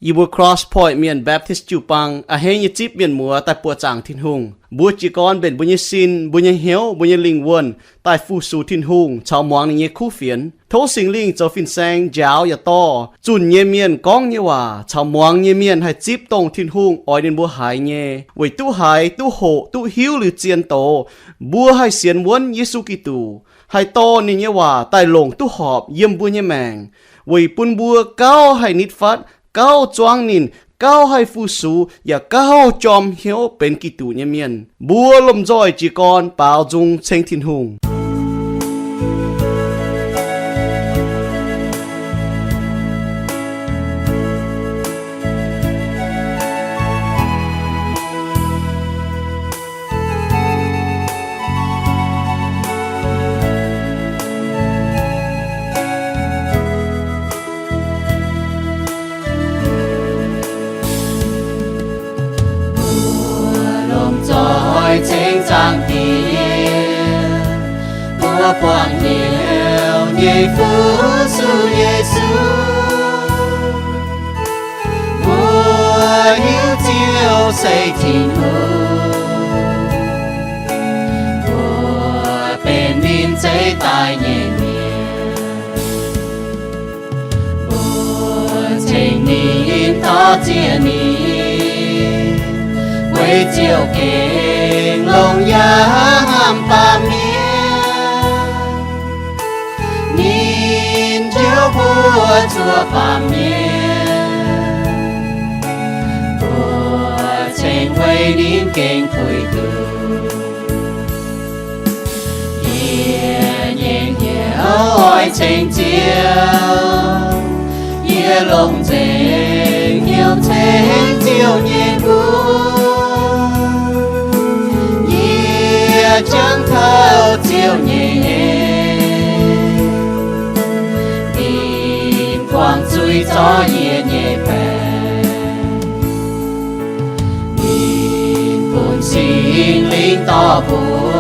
yie mbuo Cross Point Mienh Baptist jiu-baang a'hneiv nyei zipv mienh muoz daaih buoqc zaangc Tin-Hungh. Mbuo jiez gorn mbenc mbuo nyei sin, mbuo nyei hnyouv, mbuo nyei lingh wuonh daaih fu-sux Tin-Hungh caux muangx ninh nyei kuv fienx. Tov Singx Lingh zoux fin-saeng njaaux yaac dorh zunh nyei mienh gorngv nyei waac caux muangx nyei mienh haih zipv dongh Tin-Hungh oix ninh mbuo haiz nyei, weic duqv haiz, duqv hoqc, duqv hiuv liuz zien doz, mbuo haih sienx wuonv Yesu Giduc, haih dorh ninh nyei waac daaih longc duqv horpc yiem mbuo nyei maengc, weic bun mbuo gauh haih nitv fatv, gauh zuangv ninh, gauh haih fu-sux, yaac gauh jorm hnyouv benx Giduc nyei mienh. Mbuo lomh nzoih jiez gorn baaux nzung ceng Tin-Hungh. Mbuo lomh nzoih ceng Zaangc Diex, mbuo buangh hnyouv nyei fu-sux Yesu. Mbuo hiuv Ziouv se Tin-Hungh, mbuo benx ninh zeiv daaih nyei mienh. Mbuo ceng ninh, dor-ziec ninh, weic Ziouv gengh longx yaac hnamv baamh mienh. Ninh njoux mbuo zuov baamh mienh, mbuo ceng weic ninh gengh puix nduqc. Yie nyei hnyouv oix ceng Ziouv, yie longc nzengc hnyouv ceng Ziouv nyei mbuox. Yie jangx taux Ziouv nyei en, ninh buangh zuiz zorqv yie nyei baengc. Ninh bun Singx Lingh dorh mbuo,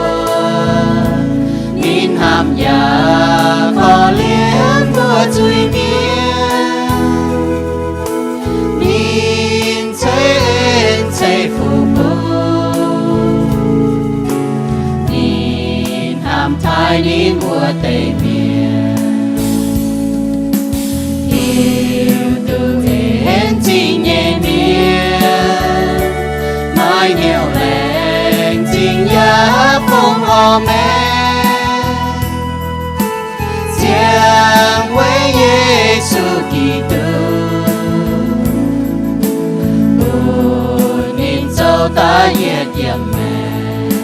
ninh hnamv yaac korv-lienh mbuo zuiz-mienh. Ninh ceix en ceix fuqv bun, ninh hnamv taaih ninh wuov deix mienh. Hiuv duqv en zingh nyei mienh, maaih hnyouv laengz zingh yaac fongc orv maengx, ziangh weic Yesu Giduc, bun ninh zoux daaih yietc yiemc maengx.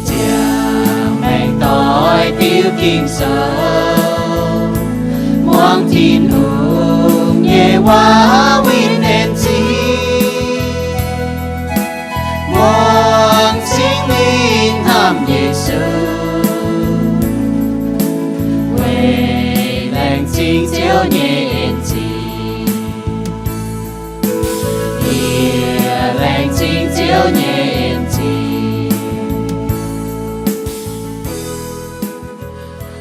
Ziangh maengc doix diuv Ging-Sou, muangx Tin-Hungh nyei waac winh en zingh, muangx Singx Lingh hnamv Yesu, weic laengz zingh Ziouv nyei en zingh. Yie laengz zingh Ziouv nyei en zingh.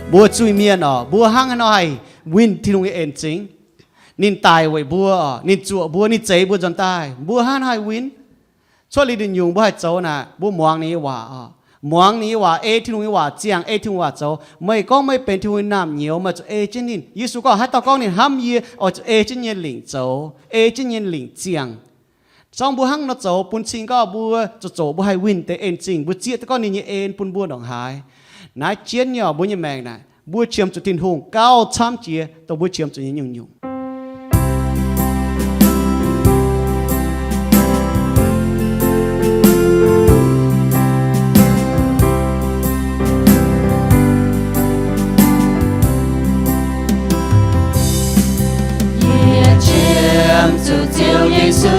Mbuo zuiz-mienh oc, mbuo hnangv haaix nor haih winh Tin-Hungh nyei en zingh? Ninh daic weic mbuo oc, ninh zuoqc mbuo, ninh zeix mbuo nzuonx daaih, mbuo hnangv haaix nor haih winh? Cuotv liuz nduqc nyungc mbuo haih zoux naaic, mbuo muangx ninh nyei waac oc. Muangx ninh nyei waac, ei Tin-Hungh nyei waac ziangh, ei Tin-Hungh waac zoux. Meih gorngv meih benx Tin-Hungh nyei naamh nyouz, meih zuqc ei jienv ninh. Yesu gorngv, haaix dauh gorngv ninh hnamv yie, oix zuqc ei jienv nyei lingc zoux, ei jienv nyei lingc ziangh. Zorngv mbuo hnangv nor zoux bun cing gauh mbuo zoux zoqc mbuo haih winh deix en zingh, mbuo zieqv duqv gorngv ninh nyei en bun mbuo ndongc haaix. Naaiv jienv nyei oc, mbuo nyei maengc naaic, mbuo qiemx zuqc Tin-Hungh gauh camv jiex dongh mbuo qiemx zuqc nyei nyungc-nyungc. Yie qiemx zuqc Ziouv Yesu,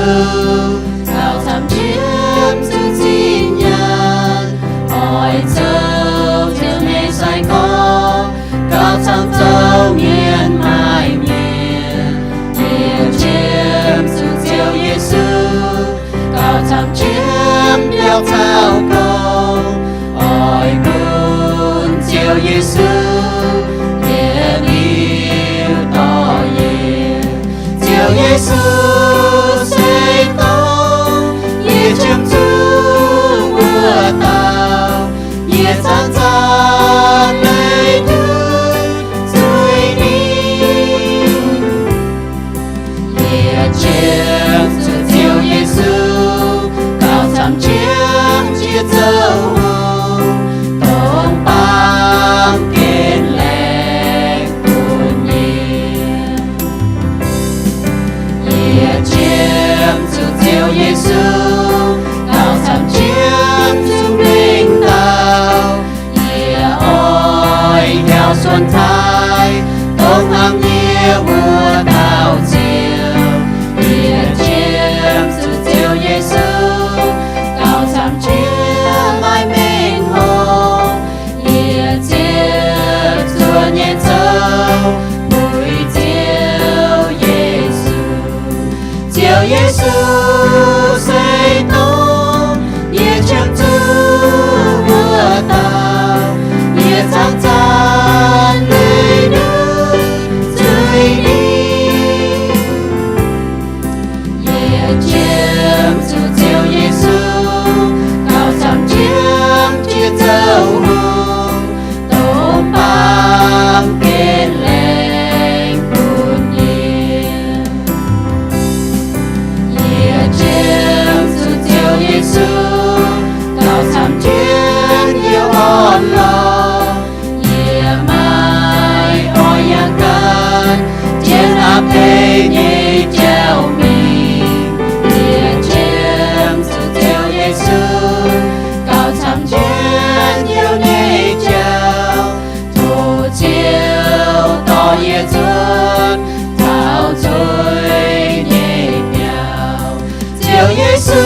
gauh camv qiemx zuqc zinh nyaanh, oix zoux Ziouv nyei sai-gorx, gauh camv zoux mienh maaih mienh. Yie qiemx zuqc Ziouv Yesu, gauh camv qiemx biauv caux gong, oix bun Ziouv Yesu yietc liuz dorh yie, camv jienv jiex zoux hungh, dongh baamh gen laengz bun yie. Yie qiemx zuqc Ziouv Yesu gauh camv jienv zuqc mengh dauh. Yie oix heuc suonc taaih dongh hnamv yie wuov dauh Ziouv. Yie qiemx zuqc Ziouv Yesu gauh camv jienv maaih mengh hnyouv. Yie ziepc zuoqv nyei zoux mueiz Ziouv Yesu. Ziouv Yesu se dongh yie qiemx zuqc wuov dauh. Yie zanc-zanc leih nduqc zuiz-ningv. Yie qiemx zuqc Ziouv Yesu gauh camv jienv jiex zoux hungh, dongh baamh gen laengz bun yie. Yie qiemx zuqc Ziouv Yesu gauh camv jienv yie orn-lorqc. Yie maiv oix yangh ganh jienv a'pei nyei jauv mingh. Yie qiemx zuqc Ziouv Yesu gauh camv jienv yie nyei jauv. Tov Ziouv dorh yie nzuonx taux zueiz nyei biauv. Ziouv Yesu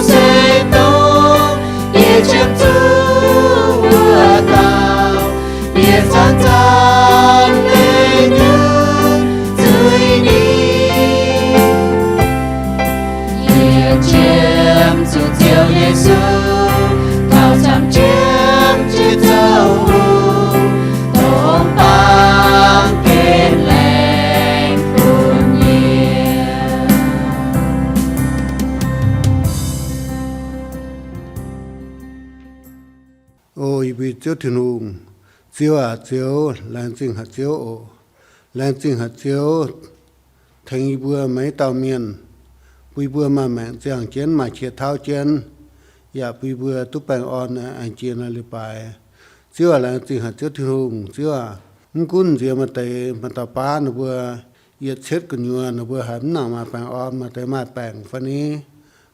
se dongh yie qiemx zuqc wuov dauh. Yie zanc-zanc leih nduqc zuiz-ningv. Yie qiemx zuqc Ziouv Yesu gauh camv jienv jiex zoux hungh, dongh baamh gen laengz bun yie. O yie mbuo Ziouv Tin-Hungh, Ziouv aac, Ziouv, laengz zingh haic Ziouv oc. Laengz zingh haic Ziouv, tengx yie mbuo maaih dauh mienh, bun yie mbuo maaih maengc ziangh jienv, maaih qiex tauv jienv, yaac bun yie mbuo duqv baengh orn aengx jiex naaiv leiz-baaix. Ziouv aac, laengz zingh haic Ziouv Tin-Hungh. Ziouv aac, mv gunv nziex maaih deix maaih dauh baav ninh mbuo yietc cietv gu'nyuoz ninh mbuo haiz mv nangc maaih baengh orn, maaih deix maaih baengc fai ni,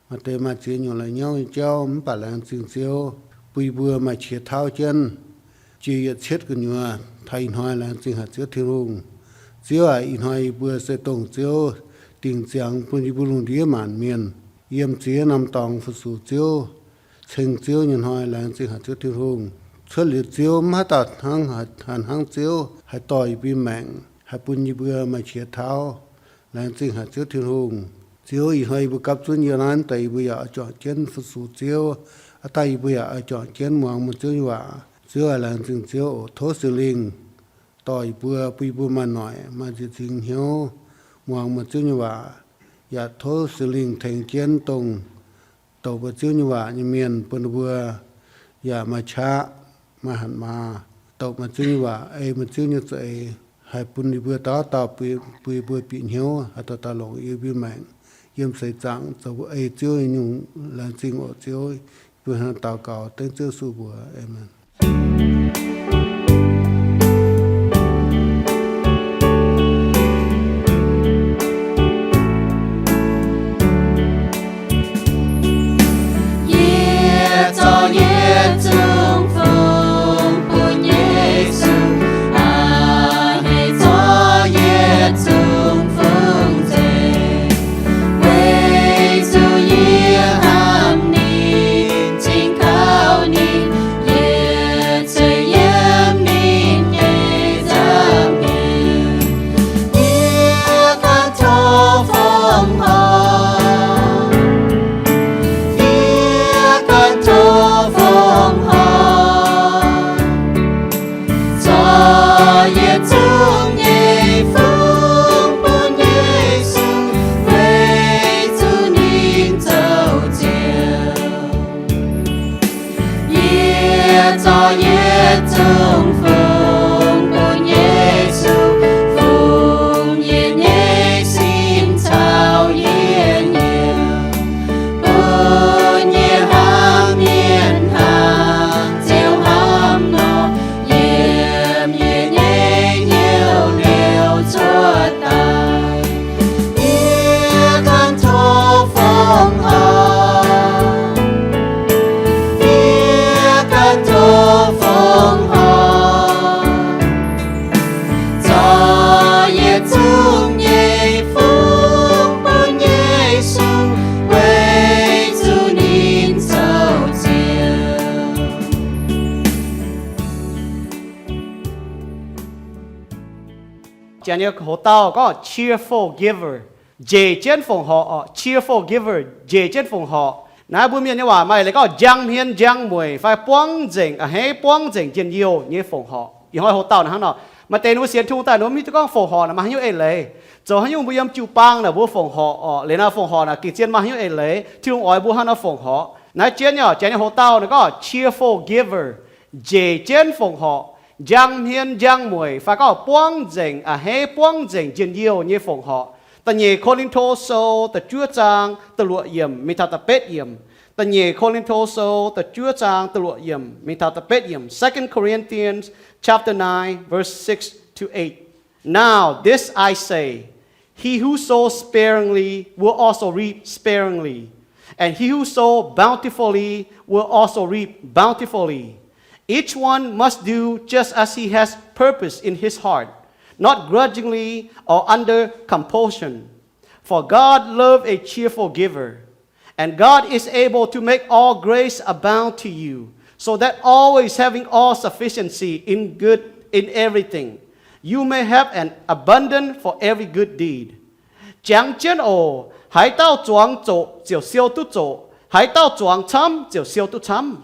maaih deix maaih ziex nyungc la'nyauv nyei jauv, mv baac laengz zingh Ziouv bun yie mbuo maaih qiex tauv jienv jiex yietc cietv gu'nyuoz taux ih hnoi. Laengz zingh haic Ziouv Tin-Hungh. Ziouv aac, ih hnoi yie mbuo se dongh Ziouv dingc ziangx bun yie mbuo lungh ndiev maanc mienh yiem ziex norm dorngx fu-sux Ziouv, ceng Ziouv nyei hnoi. Laengz zingh haic Ziouv Tin-Hungh. Cuotv liuz Ziouv mv haaix dauh hnangv, haih hnangv Ziouv haih dorh yie mbuo maengc, haih bun yie mbuo maaih qiex tauv. Laengz zingh haic Ziouv Tin-Hungh. Ziouv, ih hnoi yie mbuo gapv zunv yiem naaiv deix, yie mbuo yaac oix juangc jienv fu-sux Ziouv. Aav dangh yie mbuo yaac oix juangc jienv muangx meih Ziouv nyei waac. Ziouv aac, laengz zingh Ziouv oc. Tov Singx Lingh dorh yie mbuo, bun yie mbuo maaih noic, maaih nziex zingx hnyouv muangx meih Ziouv nyei waac. Yaac tov Singx Lingh tengx jienv dongh douc meih Ziouv nyei waac nyei mienh, bun ninh mbuo yaac maaih qaqv, maaih hatc maaz, douc meih Ziouv nyei waac, ei meih Ziouv nyei za'eix, haih bun yie mbuo dauh dauh bun yie mbuo bieqc hnyouv, haih dauh dauh longc yie mbuo maengc yiem seix zaangc zoux ei Ziouv nyei nyungc. Laengz zingh oc Ziouv. Yie mbuo hnangv daux gaux dengv Ziouv Yesu mbuox. Aamen. Yie zorqv yietc zungv fungx bun Yesu, aa, heh zorqv yietc zungv fungx nzengc, weic zuqc yie hnamv ninh, cingx gauh ninh. Yie Janx nyei hoc-dauh gorngv cheerful giver, njiec jienv fongc horc orqc. Cheerful giver, njiec jienv fongc horc. Naaiv mbuo mienh nyei waac maaih leiz gorngv njang hmien njang mueic fai buangv nzengc a'hneiv, buangv nzengc njien-youh nyei fongc horc. Ih hnoi hoc-dauh naaic hnangv nor, maaih deix ninh mbuo sienx Tin-Hungh daaih ninh mbuo mv hiuv duqv gorngv fongc horc naaic maaih haaix nyungc eix leiz. Zoux haaix nyungc mbuo yiem jiu-baang naaic mbuo fongc horc orqc, liuz naaiv fongc horc naaic gengh zien maaih haaix nyungc eix leiz. Tin-Hungh oix mbuo hnangv nor fongc horc. Naaiv jienv nyei, janx nyei hoc-dauh naaic gorngv cheerful giver, njiec jienv fongc horc, njang hmien njang mueic fai gorngv buangv nzengc a'hneiv, buangv nzengc njien-youh nyei fongc horc. Da'nyeic Ko^lin^to Sou da'juov zaang da'luoqc yiemc mingh taux da'betv yiemc. Da'nyeic Ko^lin^to Sou da'juov zaang da'luoqc yiemc mingh taux da'betv yiemc. Second Corinthians chapter nine, verse six to eight. Now this I say, he who sows sparingly will also reap sparingly, and he who sows bountifully will also reap bountifully. Each one must do just as he has purpose in his heart, not grudgingly or under compulsion. For God loves a cheerful giver. And God is able to make all grace abound to you, so that always having all sufficiency in good in everything, you may have an abundance for every good deed. Jangx jienv oc. Haaix dauh zuangx zoqc ziouc siou duqv zoqc. Haaix dauh zuangx camv ziouc siou duqv camv.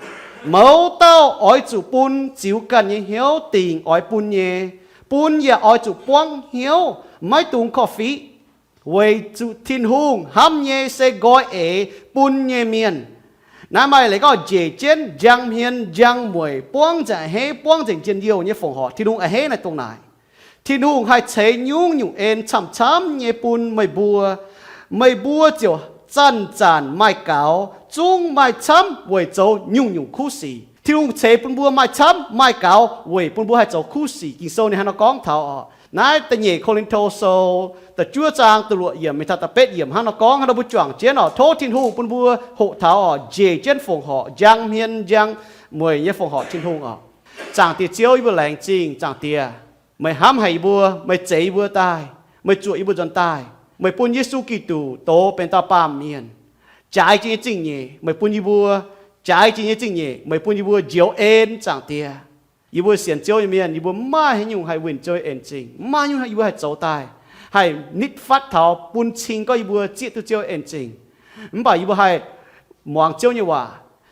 Mouz dauh oix zuqc bun ziux ganh nyei hnyouv dingc oix bun nyei. Bun yaac oix zuqc buangv hnyouv, maiv dungx korv-fiqv. Weic zuqc Tin-Hungh hnamv nyei se nqoi eix bun nyei mienh. Naaiv maaih leiz gorngv njiec jienv njang hmien njang mueic buangv nzengc a'hneiv, buangv nzengc njien-youh nyei fongc horc. Tin-Hungh a'hneiv naaiv dongh naaic. Tin-Hungh haih ceix nyungc-nyungc en camv-camv nyei bun meih mbuo. Meih mbuo ziouc zanc-zanc maaih gaux, zungv maaih camv weic zoux nyungc-nyungc kuv sic. Tin-Hungh ceix bun mbuo maaih camv maaih gaux weic bun mbuo haih zoux kuv sic. Ging-Sou ninh hnangv nor gorngv taux oc. Naaiv da'nyeic Ko^lin^to Sou da'juov zaang da'luoqc yiemc mingh taux da'betv yiemc hnangv nor gorngv. Hnangv nor mbuo juangc jienv oc. Tov Tin-Hungh bun mbuo hoqc taux oc, njiec jienv fongc horc, njang hmien njang mueic nyei fongc horc Tin-Hungh oc. Zaangc Diex Ziouv, yie mbuo laengz zingh. Zaangc Diex, meih hnamv haic yie mbuo, meih zeix yie mbuo daaih, meih zuoqc yie mbuo nzuonx daaih, meih bun Yesu Giduc doz benx dauh baamh mienh, jaaix jiex nyei zingh nyeic meih bun yie mbuo, jaaix jiex nyei zingh nyeic meih bun yie mbuo njoux en. Zaangc Diex, yie mbuo sienx Ziouv nyei mienh, yie mbuo mv maaih haaix nyungc haih winh Ziouv nyei en zingh, mv maaih haaix nyungc yie mbuo haih zoux daaih, haih nitv fatv taux bun cing gorngv yie mbuo zieqv duqv Ziouv nyei en zingh. Mv baac yie mbuo haih muangx Ziouv nyei waac,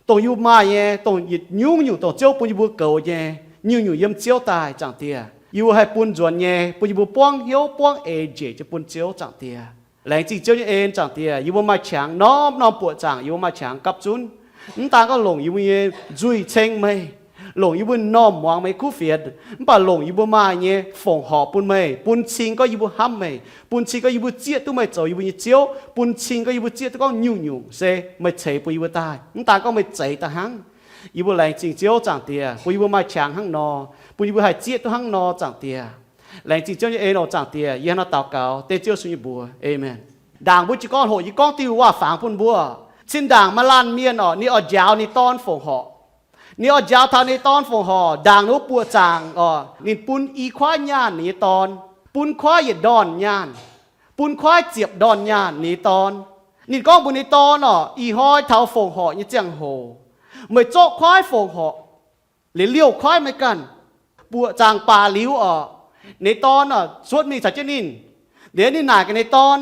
dongh yie mbuo maaih nyei, dongh yietc nyungc-nyungc dongh Ziouv bun yie mbuo goux nyei, nyungc-nyungc yiem Ziouv daaih. Zaangc Diex, yie mbuo haih bun nzuonx nyei, bun yie mbuo buangv hnyouv buangv eix njiec jienv bun Ziouv. Zaangc Diex, laengz zingh Ziouv nyei en. Zaangc Diex, yie mbuo maaih qangx norm-norm buoqc zaangc, yie mbuo maaih qangx gapv zunv. Mv daan gorngv longc yie mbuo nyei nzuih ceng meih, longc yie mbuo normh muangx meih kuv fienx, mv baac longc yie mbuo maaih nyei fongc horc bun meih, bun cing gorngv yie mbuo hnamv meih, bun cing gorngv yie mbuo zieqv duqv meih zoux yie mbuo nyei Ziouv, bun cing gorngv yie mbuo zieqv duqv gorngv nyungc-nyungc se meih ceix bun yie mbuo daaih, mv daan gorngv meih zeix daaih hnangv. Yie mbuo laengz zingh Ziouv. Zaangc Diex, bun yie mbuo maaih qangx hnangv nor, bun yie mbuo haih zieqv duqv hnangv nor. Zaangc Diex, laengz zingh Ziouv nyei en oc. Zaangc Diex, yie hnangv nor daux gaux dengv Ziouv Yesu nyei mbuox, aamen. Ndaangc mbuo jiez gorn hoqc yie gorngv diuh waac fangx bun mbuo. Cin-ndaangc maaih laanh mienh oc, ninh oix njaaux ninh dorn fongc horc. Ninh oix njaaux taux ninh dorn fongc horc. Ndaangc ninh mbuo buoqc zaangc oc, ninh bun i kuaaiv nyaanh ninh nyei dorn, bun kuaaiv yietc ndorn nyaanh, bun kuaaiv ziepc ndorn nyaanh ninh nyei dorn. Ninh gorngv mbuox ninh dorn oc, ih hnoi taux fongc horc nyei ziangh hoc, meih zorqv kuaaiv fongc horc liuz liouh kuaaiv meih ganh. Buoqc zaangc baac liuz oc, ninh dorn oc cuotv mingh caux jienv ninh. Liuz ninh naaic gaax ninh dorn,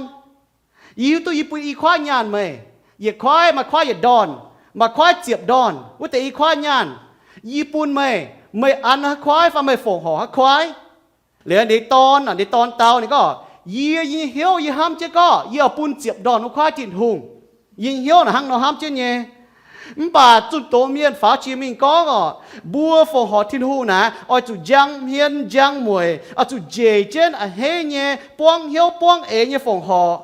yie hiuv duqv yie bun i kuaaiv nyaanh meih. Yietc kuaaiv maaih kuaaiv yietc ndorn, maaih kuaaiv ziepc ndorn. Wuov deix i kuaaiv nyaanh yie bun meih, meih an haaix kuaaiv fai meih fongc horc haaix kuaaiv? Liuz ninh dorn, ninh dorn dau ninh gorngv, yie nyei hnyouv yie hnamv jienv gorngv yie oix bun ziepc ndorn wuov kuaaiv Tin-Hungh. Yie nyei hnyouv naaic hnangv nor hnamv jienv nyei. Mv baac zunh doz mienh faaux jiex mingh gorngv oc, mbuo fongc horc Tin-Hungh naaic oix zuqc njang hmien njang mueic, oix zuqc njiec jienv a'hneiv nyei, buangv hnyouv buangv eix nyei fongc horc.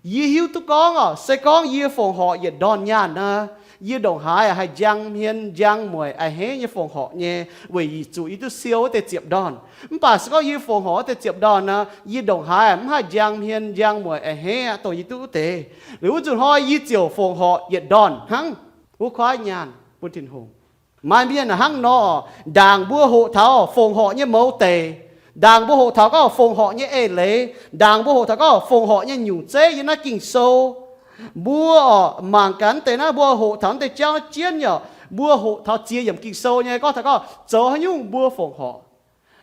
Yie hiuv duqv gorngv oc, se gorngv yie fongc horc yietc ndorn nyaanh nor, yie ndongc haaix haih njang hmien njang mueic a'hneiv nyei fongc horc nyei, weic zuqc yie duqv siou wuov deix ziepc ndorn. Mv baac se gorngv yie fongc horc wuov deix ziepc ndorn nor, yie ndongc haaix mv haih njang hmien njang mueic a'hneiv aqv dongh yie duqv wuov deix. Liuz wuov nzunc hnoi yie ziouc fongc horc yietc ndorn hnangv wuov kuaaiv nyaanh bun Tin-Hungh. Maaih mienh hnangv nor, ndaangc mbuo hoqc taux fongc horc nyei mouz deic, ndaangc mbuo hoqc taux gorngv fongc horc nyei eix leiz, ndaangc mbuo hoqc taux gorngv fongc horc nyei nyungc zeiv yiem naaiv Ging-Sou, mbuo oc mangc gaax deix naaiv, mbuo hoqc taux naaiv deix jauv naaiv jienv yaac mbuo hoqc taux ziex yiemc Ging-Sou nyei gorngv taux gorngv zoux haaix nyungc mbuo fongc horc.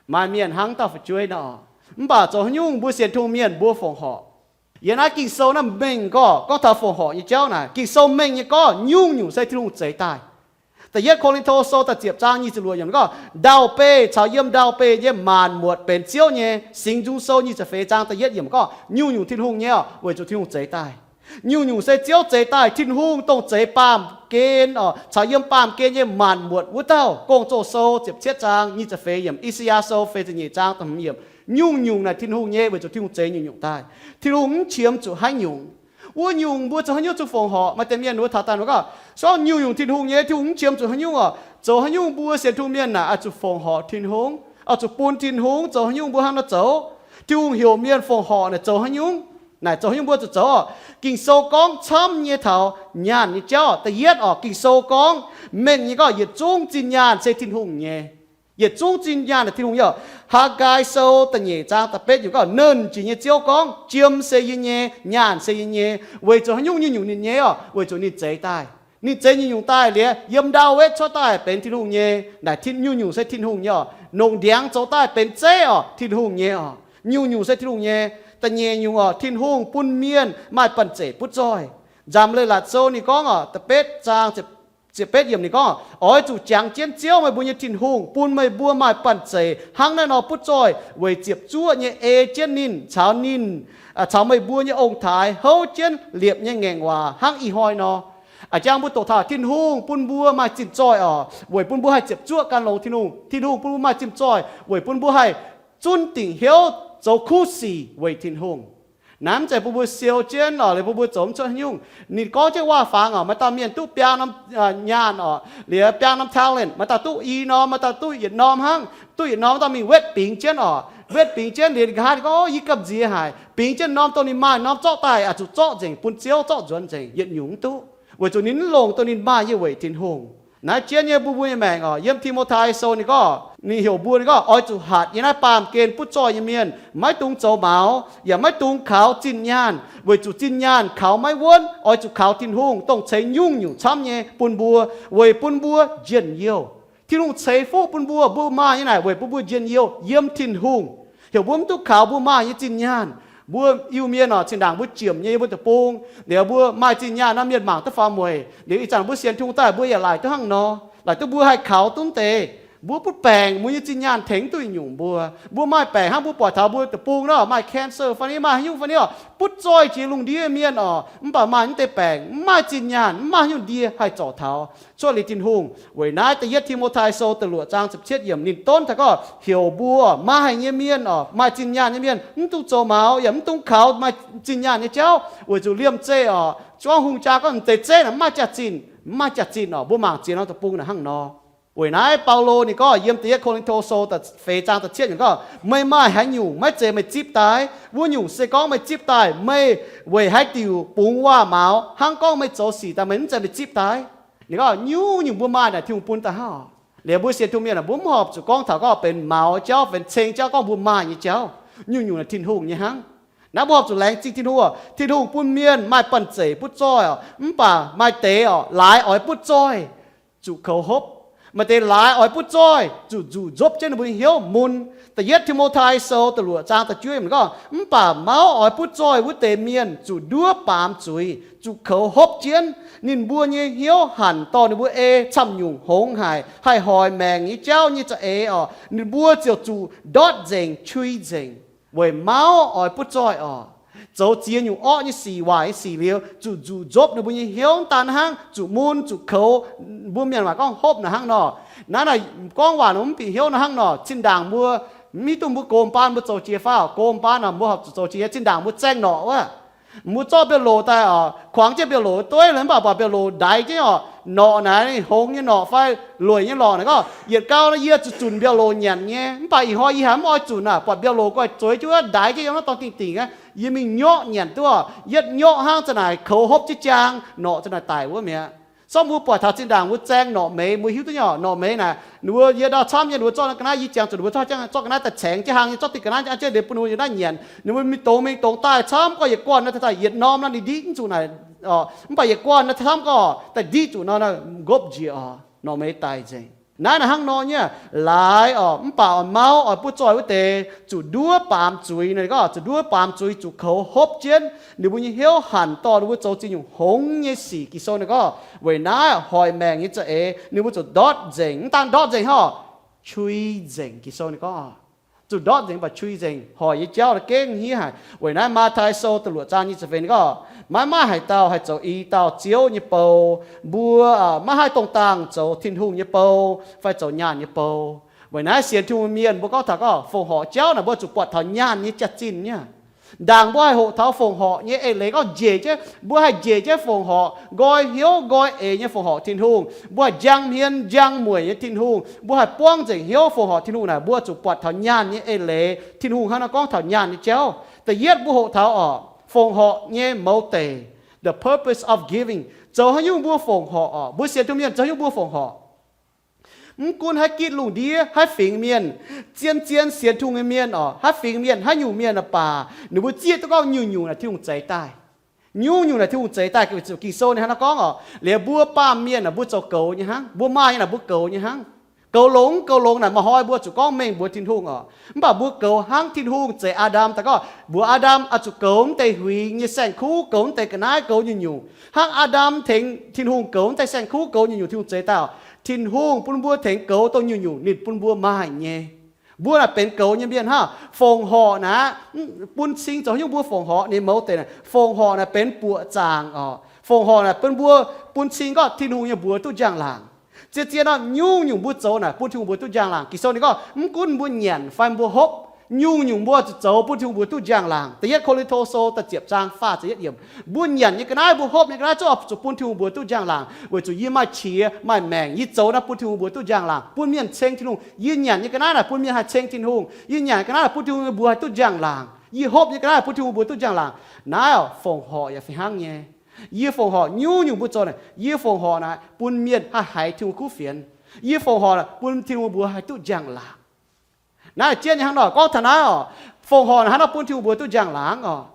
Maaih mienh hnangv dauh fu'jueiv nor, Mv baac zoux haaix nyungc mbuo sienx Tin-Hungh mienh mbuo fongc horc. Yiem naaiv Ging-Sou naaiv mengh gorqv, gorngv taux fongc horc nyei jauv naaic, Ging-Sou mengh nyei gorngv nyungc-nyungc se Tin-Hungh zeix daaih. Da'yietv Ko^lin^to Sou da'ziepc zaang nyic ziepc luoqc yiemc gorngv, ndau-beih caux yiem ndau-beih nyei maanc muotc benx Ziouv nyei. Singx Nzung Sou nyic ziepc feix zaang da'yietv yiemc gorngv, nyungc-nyungc Tin-Hungh nyei orqc, weic zuqc Tin-Hungh zeix daaih. Nyungc-nyungc se Ziouv zeix daaih. Tin-Hungh dongh zeix baamh gen orqc, caux yiem baamh gen nyei maanc muotc wuov dauh. Gong-Zoh Sou ziepc cietv zaang nyic ziepc feix yiemc, I^saa^yaa Sou feix ziepc nyeic zaang da'hmz yiemc, nyungc-nyungc naaic Tin-Hungh nyei, weic zuqc Tin-Hungh zeix nyungc-nyungc daaih. Tin-Hungh mv qiemx zuqc haaix nyungc. Wuov nyungc mbuo zoux haaix nyungc zuqc fongc horc. Maaih deix mienh wuov taux daaih wuov gorngv, se gorngv nyungc-nyungc Tin-Hungh nyei, Tin-Hungh mv qiemx zuqc haaix nyungc orqc. Zoux haaix nyungc mbuo sienx Tin-Hungh mienh naaic oix zuqc fongc horc Tin-Hungh, oix zuqc bun Tin-Hungh zoux haaix nyungc mbuo hnangv nor zoux. Tin-Hungh heuc mienh fongc horc naaic zoux haaix nyungc, naaic zoux haaix nyungc mbuo zuqc zoux orqc. Ging-Sou gorngv camv nyei taux nyaanh nyei jauv. Da'yietv orqc, Ging-Sou gorngv mengh nyei gorngv yietc zungv zinh nyaanh se Tin-Hungh nyei. Yietc zungv zinh nyaanh naaic Tin-Hungh nyei orqc. Haa^gai Sou da'nyeic zaang da'betv yiemc gorngv, Nernh Jiex nyei Ziouv gorngv, Jiem se yie nyei, nyaanh se yie nyei. Weic zuqc haaix nyungc nyungc-nyungc ninh nyei orqc? Weic zuqc ninh zeix daaih. Ninh zeix nyungc-nyungc daaih liuz, yiem ndau-beih cuotv daaih benx Tin-Hungh nyei. Naaic nyungc-nyungc se Tin-Hungh nyei orqc. Nongc ndiangx zoux daaih benx zeiv orqc, Tin-Hungh nyei orqc. Nyungc-nyungc se Tin-Hungh nyei. Da'nyeic nyungc orqc, Tin-Hungh bun mienh maaih banh zeic butv zoih. Nzamc Leiz-Latc Sou ninh gorngv orqc, da'betv zaang ziepc betv yiemc ninh gorngv, Oix zuqc jangx jienv Ziouv, meih mbuo nyei Tin-Hungh, bun meih mbuo maaih banh zeic hnangv naaiv nor butv zoih, weic ziepc zuoqv nyei ei jienv ninh caux ninh, caux meih mbuo nyei ong-taaix houv jienv liepc nyei ngaengc waac hnangv ih hnoi nor. A'jang mbuo doqc taux Tin-Hungh bun mbuo maaih zinh zoih orqc, weic bun mbuo haih ziepc zuoqv gan longx Tin-Hungh. Tin-Hungh bun mbuo maaih zinh zoih weic bun mbuo haih zunv dingc hnyouv zoux kuv sic weic Tin-Hungh. Naaiv mv zeiz bun mbuo siou jienv orqc, liuz bun mbuo zoux mv cuotv haaix nyungc. Ninh gorngv jienv waac-fangx orqc, maaih dauh mienh duqv biaa norm nyaanh orqc, liuz biaa norm talent, maaih dauh duqv i norm, maaih dauh duqv yietc norm hnangv. Duqv yietc norm dauh mingh wetv bingx jienv orqc, wetv bingx jienv liuz ninh nqa'haav ninh gorngv, Yie gamh nziex haic. Bingx jienv norm dongh ninh maaih norm zorqv daaih, oix zuqc zorqv nzengc bun Ziouv, zorqv nzuonx nzengc, yietc nyungc mv duqv, weic zuqc ninh mv longc dongh ninh maaih nyei weic Tin-Hungh. Naaiv jienv nyei mbuo mbuo nyei maengc orqc, yiem Ti^mo^tai Sou ninh gorngv, ninh heuc mbuo ninh gorngv, Oix zuqc hatc yiem naaiv baamh gen butv zoih nyei mienh, maiv dungx zoux maux, yaac maiv dungx kaux zinh nyaanh, weic zuqc zinh nyaanh kaux maiv wuonv. Oix zuqc kaux Tin-Hungh, dongh ceix nyungc-nyungc camv nyei bun mbuo, weic bun mbuo njien-youh. Tin-Hungh ceix fuqv bun mbuo, mbuo maaih nyei naaic weic bun mbuo njien-youh yiem Tin-Hungh. Heuc mbuo mv duqv kaux mbuo maaih nyei zinh nyaanh. Mbuo Iu-Mienh orqc, zinh ndaangc mbuo jiemc nyei yiem mbuo deic-bung, liuz mbuo maaih zinh nyaanh nor mienh mangc duqv faaux mueic. Liuz ih zanc mbuo sienx Tin-Hungh daaih mbuo yaac laaic duqv hnangv nor, laaic duqv mbuo haih kaux duqv deix. Mbuo butv baengc, mbuo nyei zinh nyaanh tengx duqv nyungc mbuo. Mbuo maaih baengc hnangv mbuo buatc taux mbuo deic-bung nor, maaih cancer fai ni, maaih haaix nyungc fai ni orqc, butv zoih jiex lungh ndiev mienh orqc, mv baac maaih mv deix baengc, mv maaih zinh nyaanh, mv maaih haaix nyungc ndie haih zorc taux. Cuotv liuz Tin-Hungh. Weic naaiv da'yietv Ti^mo^tai Sou da'luoqc zaang ziepc cietv yiemc ninh donv taux gorngv heuc mbuo maaih nyei mienh orqc, maaih zinh nyaanh nyei mienh mv dungx zoux maux, yaac mv dungx kaux maaih zinh nyaanh nyei jauv, weic zuqc liemh zeih orqc, zuangx hungh jaa gorngv deix zeiv naaic mv maaih jaax-zinh, mv maaih jaax-zinh orqc. Mbuo mangc ziex norm deic-bung naaic hnangv nor. Weic naaiv Baulo ninh gorngv yiem da'yietv Ko^lin^to Sou da'feix zaang da'cietv yiemc gorngv, Meih maaih haaix nyungc maiv zeiz meih zipv daaih, wuov nyungc se gorngv meih zipv daaih, meih weic haaix diuc bungx waac-maux hnangv gorngv meih zoux sic daaih, meih mv zeiz meih zipv daaih? Ninh gorngv nyungc-nyungc mbuo maaih naaic Tin-Hungh bun daaih hnangv orqc. Liuz mbuo sienx Tin-Hungh mienh aah, mbuo mv horpc zuqc gorngv taux gorngv benx maux jauv, benx ceng jauv, gorngv mbuo maaih nyei jauv. Nyungc-nyungc naaic Tin-Hungh nyei hnangv. Naaiv mbuo horpc zuqc laengz zingh Tin-Hungh orqc. Tin-Hungh bun mienh maaih banh zeic butv zoih orqc, mv baac maaih deix orqc laaix oix butv zoih zuqc koux hopv. Maaih deix laaix oix butv zoih zuqc nzuqc nzopv jienv ninh mbuo nyei hnyouv mun. Da'yietv Ti^mo^tai Sou da'luoqc zaang da'juov yiemc gorngv, Mv baac mauv oix butv zoih wuov deix mienh zuqc nduov baamz zuiz, zuqc koux hopv jienv. Ninh mbuo nyei hnyouv hanc dorh ninh mbuo ei camv-nyungc hngongx haic, haih hoic maengc nyei jauv nyei za'eix orqc. Ninh mbuo ziouc zuqc ndortv nzengc, qui nzengc, weic mauv oix butv zoih orqc. Zoux ziex nyungc orqv nyei sic, waaic nyei sic liuz, zuqc nzuqc nzopv ninh mbuo nyei hnyouv. Mv daan hnangv, zuqc mun, zuqc koux, mbuo mienh waac gorngv hopv naaic hnangv nor. Naaiv naaic gorngv waac mv bieqc hnyouv naaic hnangv nor. Zinh ndaangc mbuo, mv hiuv duqv mbuo gox baan mbuo zoux jiex fai oc. Gox baan naaic mbuo horpc zuqc zoux jiex nyei. Zinh ndaangc mbuo zaeng norqc wuov, mbuo zorqv mbiauh loc daaih oc, kuangx jienv mbiauh loc dueiv, mv baac buatc mbiauh loc ndaix jienv oc, norqc naaic hngongx nyei norqc fai lueic nyei norqc naaic gorngv, yietc gau nor yie zuqc zunc mbiauh loc nyanc nyei, mv baac ih hnoi yie haiz mv oix zunc aac, buatc mbiauh loc guai zueiz jienv wuov ndaix jienv yiem naaiv dorngx dingh dingc aqv, yie mingh nyorqv nyanc duqv oc. Yietv nyorqv hnangv za'naaic koux hopv jienv jaang, norqc za'naaic daic wuov mi'aqv. Sorng mbuo buatc taux zinh ndaangc mbuo zaeng norqc meix, mbuo hiuv duqv nyei oc. Norqc meix naaic ninh mbuo yie ndau camv nyei, ninh mbuo zorqv ga'naaiv, yie jangx zuqc ninh mbuo zorqv ga'naaiv daaih caengx jienv hnaangx nyei, zorqv diuh ga'naaiv an jienv liuz bun ninh mbuo yiem naaiv nyanc. Ninh mbuo mingh dongz mingh dongz daaih camv gorngv yietc guanh naaiv daaih yietc norm naaiv ninh ndiqv mv zuqc naaic oc. Mv baac yietc guanh naaiv camv gorngv daaih ndiqv zuqc nor, naaiv nqopv njiec oc, norqc meix daic nzengc. Naaiv naaic hnangv nor nyei, laaix oc, mv baac oix mau oix butv zoih wuov deix zuqc nduov baamz zuiz. Ninh gorngv zuqc nduov baamz zuiz, zuqc koux hopv jienv ninh mbuo nyei hnyouv, hanc dorh ninh mbuo zoux zingh nyungc hngongx nyei sic. Ging-Sou ninh gorngv weic naaiv hoic maengc nyei za'eix ninh mbuo zuqc ndortv nzengc. Mv daan ndortv nzengc hnangv, cui nzengc. Ging-Sou ninh gorngv zuqc ndortv nzengc, mv baac cui nzengc, hoic nyei jauv gengh hniev haic. Weic naaiv Matv^taai Sou da'luoqc zaang nyic ziepc feix ninh gorngv, maiv maaih haaix dauh haih zoux i dauh Ziouv nyei bou. Mbuo maiv haih dongh dangh zoux Tin-Hungh nyei bou fai zoux nyaanh nyei bou. Weic naaiv sienx Tin-Hungh mienh mbuo gorngv taux gorngv fongc horc jauv naaic mbuo zuqc buatc taux nyaanh nyei jaax-zinh nyei. Ndaangc mbuo haih hoqc taux fongc horc nyei eix leiz gorngv njiec jienv, mbuo haih njiec jienv fongc horc, nqoi hnyouv nqoi eix nyei fongc horc Tin-Hungh, mbuo haih njang hmien njang mueic nyei Tin-Hungh, mbuo haih buangv nzengc hnyouv fongc horc Tin-Hungh naaic, mbuo zuqc buatc taux nyaanh nyei eix leiz. Tin-Hungh hnangv nor gorngv taux nyaanh nyei jauv. Da'yietv mbuo hoqc taux oc, fongc horc nyei mouz deic, the purpose of giving. Zoux haaix nyungc mbuo fongc horc oc? Mbuo sienx Tin-Hungh mienh zoux haaix nyungc mbuo fongc horc? Mv gunv haaix gitv lungh ndiev, haaix fingx mienh, zien-zien sienx Tin-Hungh nyei mienh oc, haaix fingx mienh, haaix nyungc mienh baac, ninh mbuo zieqv duqv gorngv nyungc-nyungc naaic Tin-Hungh zeix daaih. Nyungc-nyungc naaic Tin-Hungh zeix daaih. Weic zuqc Ging-Sou ninh hnangv nor gorngv oc, liuz mbuo baamh mienh naaic mbuo zoux goux nyei hnangv, mbuo maaih nyei naaic mbuo goux nyei hnangv. Goux longx, goux longx naaic maaih hnoi mbuo zuqc gorngv mengh mbuox Tin-Hungh oc. Mv baac mbuo goux hnangv Tin-Hungh zeix Aa^ndam daaih gorngv, mbuox Aa^ndam oix zuqc goux mv deix huingx nyei saeng-kuv, goux mv deix ga'naaiv, goux nyungc-nyungc hnangv Aa^ndam tengx Tin-Hungh goux mv deix saeng-kuv, goux nyungc-nyungc Tin-Hungh zeix daaih oc. Tin-Hungh bun mbuo tengx goux dongh nyungc-nyungc ninh bun mbuo maaih nyei. Mbuo naaic benx goux nyei mienh hnangv. Fongc horc naaic, bun cing zoux haaix nyungc mbuo fongc horc? Ninh mouz deic naaic, fongc horc naaic benx buoqc zaangc oc. Fongc horc naaic bun mbuo, bun cing gorngv Tin-Hungh nyei mbuox duqv njang-laangc. Zien-zien nor, nyungc-nyungc mbuo zoux naaic bun Tin-Hungh mbuox duqv njang-laangc. Ging-Sou ninh gorngv mv gunv mbuo nyanc fai mbuo hopv, nyungc-nyungc mbuo zuqc zoux bun Tin-Hungh mbuox duqv njang-laangc. Da'yietv Ko^lin^to Sou da'ziepc zaang faah ziepc yietv yiemc, mbuo nyanc nyei ga'naaiv, mbuo hopv nyei ga'naaiv zungv oix zuqc bun Tin-Hungh mbuox duqv njang-laangc, weic zuqc yie maaih qiex maaih maengc, yie zoux naaiv bun Tin-Hungh mbuox duqv njang-laangc, bun mienh ceng Tin-Hungh. Yie nyanc nyei ga'naaiv naaic bun mienh haih ceng Tin-Hungh. Yie nyanc ga'naaiv bun Tin-Hungh mbuox haih duqv njang-laangc. Yie hopv nyei ga'naaiv bun Tin-Hungh mbuox duqv njang-laangc. Naaiv oc, fongc horc yaac fih hnangv nyei. Yie fongc horc nyungc-nyungc mbuo zoux naaic, yie fongc horc naaic bun mienh haih haiz Tin-Hungh kuv fienx. Yie fongc horc naaic bun Tin-Hungh mbuox haih duqv njang-laangc. Naaiv jienv nyei hnangv nor gorngv taux naaiv oc, fongc horc naaic hnangv nor bun Tin-Hungh mbuox duqv njang-laangc oc.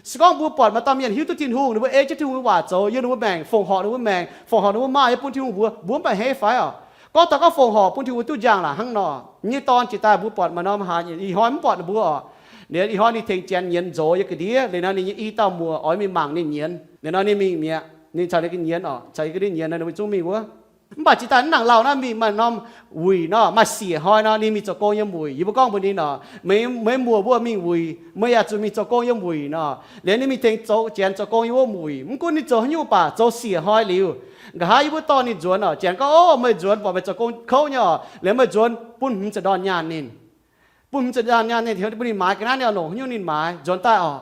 Se gorngv mbuo buatc maaih dauh mienh hiuv duqv Tin-Hungh, ninh mbuo ei jienv Tin-Hungh nyei waac zoux, yiem ninh mbuo maengc, fongc horc ninh mbuo maengc, fongc horc ninh mbuo maaih nyei bun Tin-Hungh mbuox, mbuo mv baac hei fai oc? Gorngv taux gorngv fongc horc bun Tin-Hungh mbuox duqv njang-laangc hnangv nor, nyei dorn jiex daaih mbuo buatc maaih norm haaix, ih hnoi mv buatc ninh mbuo oc. Liuz ih hnoi ninh tengx janx nyienz nzox yie ga'ndiev, liuz nor ninh nyei i dauh muoc oix mingh mangc ninh nyienz, liuz nor ninh mingh mi'aqv, ninh caux ninh ga'nyienz oc, caux yie ga'ndiev nyienz nor ninh mbuo zungv mingh wuov. Mv baac jiex daaih mv nangc lauh naaiv mingh maaih norm wuic nor, maaih siec hnoi nor ninh mingh zoux gong yiem wuic. Yie mbuo gorngv mbuox ninh oc, meih, meih muoc mbuo mingh wuic, meih yaac zuqc mingh zoux gong yiem wuic nor. Liuz ninh mingh tengx zoux, janx zoux gong yiem wuov wuic. Mv gunv ninh zoux haaix nyungc baac zoux siec hnoi liuz, nqa'haav yie mbuo dorh ninh nzuonx oc, janx gorngv, ov, meih nzuonx buatc meih zoux gong kouv nyei oc, liuz meih nzuonx bun hmz ziepc ndorn nyaanh ninh. Bun hmz ziepc ndorn nyaanh ninh, bun ninh maaiz ga'naaiv, ninh oix longc haaix nyungc ninh maaiz nzuonx daaih oc.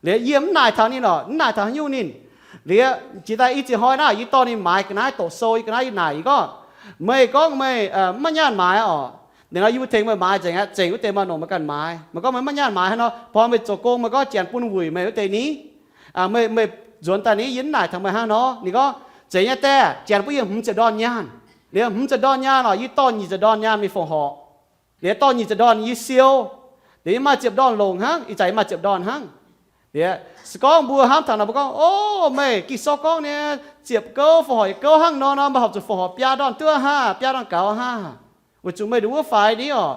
Liuz yie mv naaic taux ninh oc, mv naaic taux haaix nyungc ninh. Liuz jiex daaih i ziex hnoi naaiv, yie dorh ninh maaiz ga'naaiv doqc sou, yie ga'naaiv yie naaic, yie gorngv, meih gorngv meih mv maaih nyaanh maaiz oc. Liuz nor yie mbuo tengx meih maaiz nzengc aqv, zengc wuov deix maaih longc meih ganh maaiz. Meih gorngv meih mv maaih nyaanh maaiz hnangv nor, bun meih zoux gong meih gorngv janx bun wuic meih wuov deix ni, meih, meih nzuonx daaih ni, yie mv naaic taux meih hnangv nor. Ninh gorngv, zeiz nyei daeh, janx bun yie hmz ziepc ndorn nyaanh. Liuz hmz ziepc ndorn nyaanh oc, yie dorh nyic ziepc ndorn nyaanh mingh fongc horc. Liuz dorh nyic ziepc ndorn yie siou. Liuz yie maaih ziepc ndorn longc hnangv, ih zanc yie maaih ziepc ndorn hnangv. Liuz se gorngv mbuo hnamv taux nor mbuo gorngv, ov, meih Ging-Sou gorngv nyei ziepc gouv fongc horc yietc gouv hnangv nor nor, meih horpc zuqc fongc horc biaa ndorn duqv hnangv, biaa ndorn gaux hnangv, weic zuqc meih nduqc wuov faix ni oc.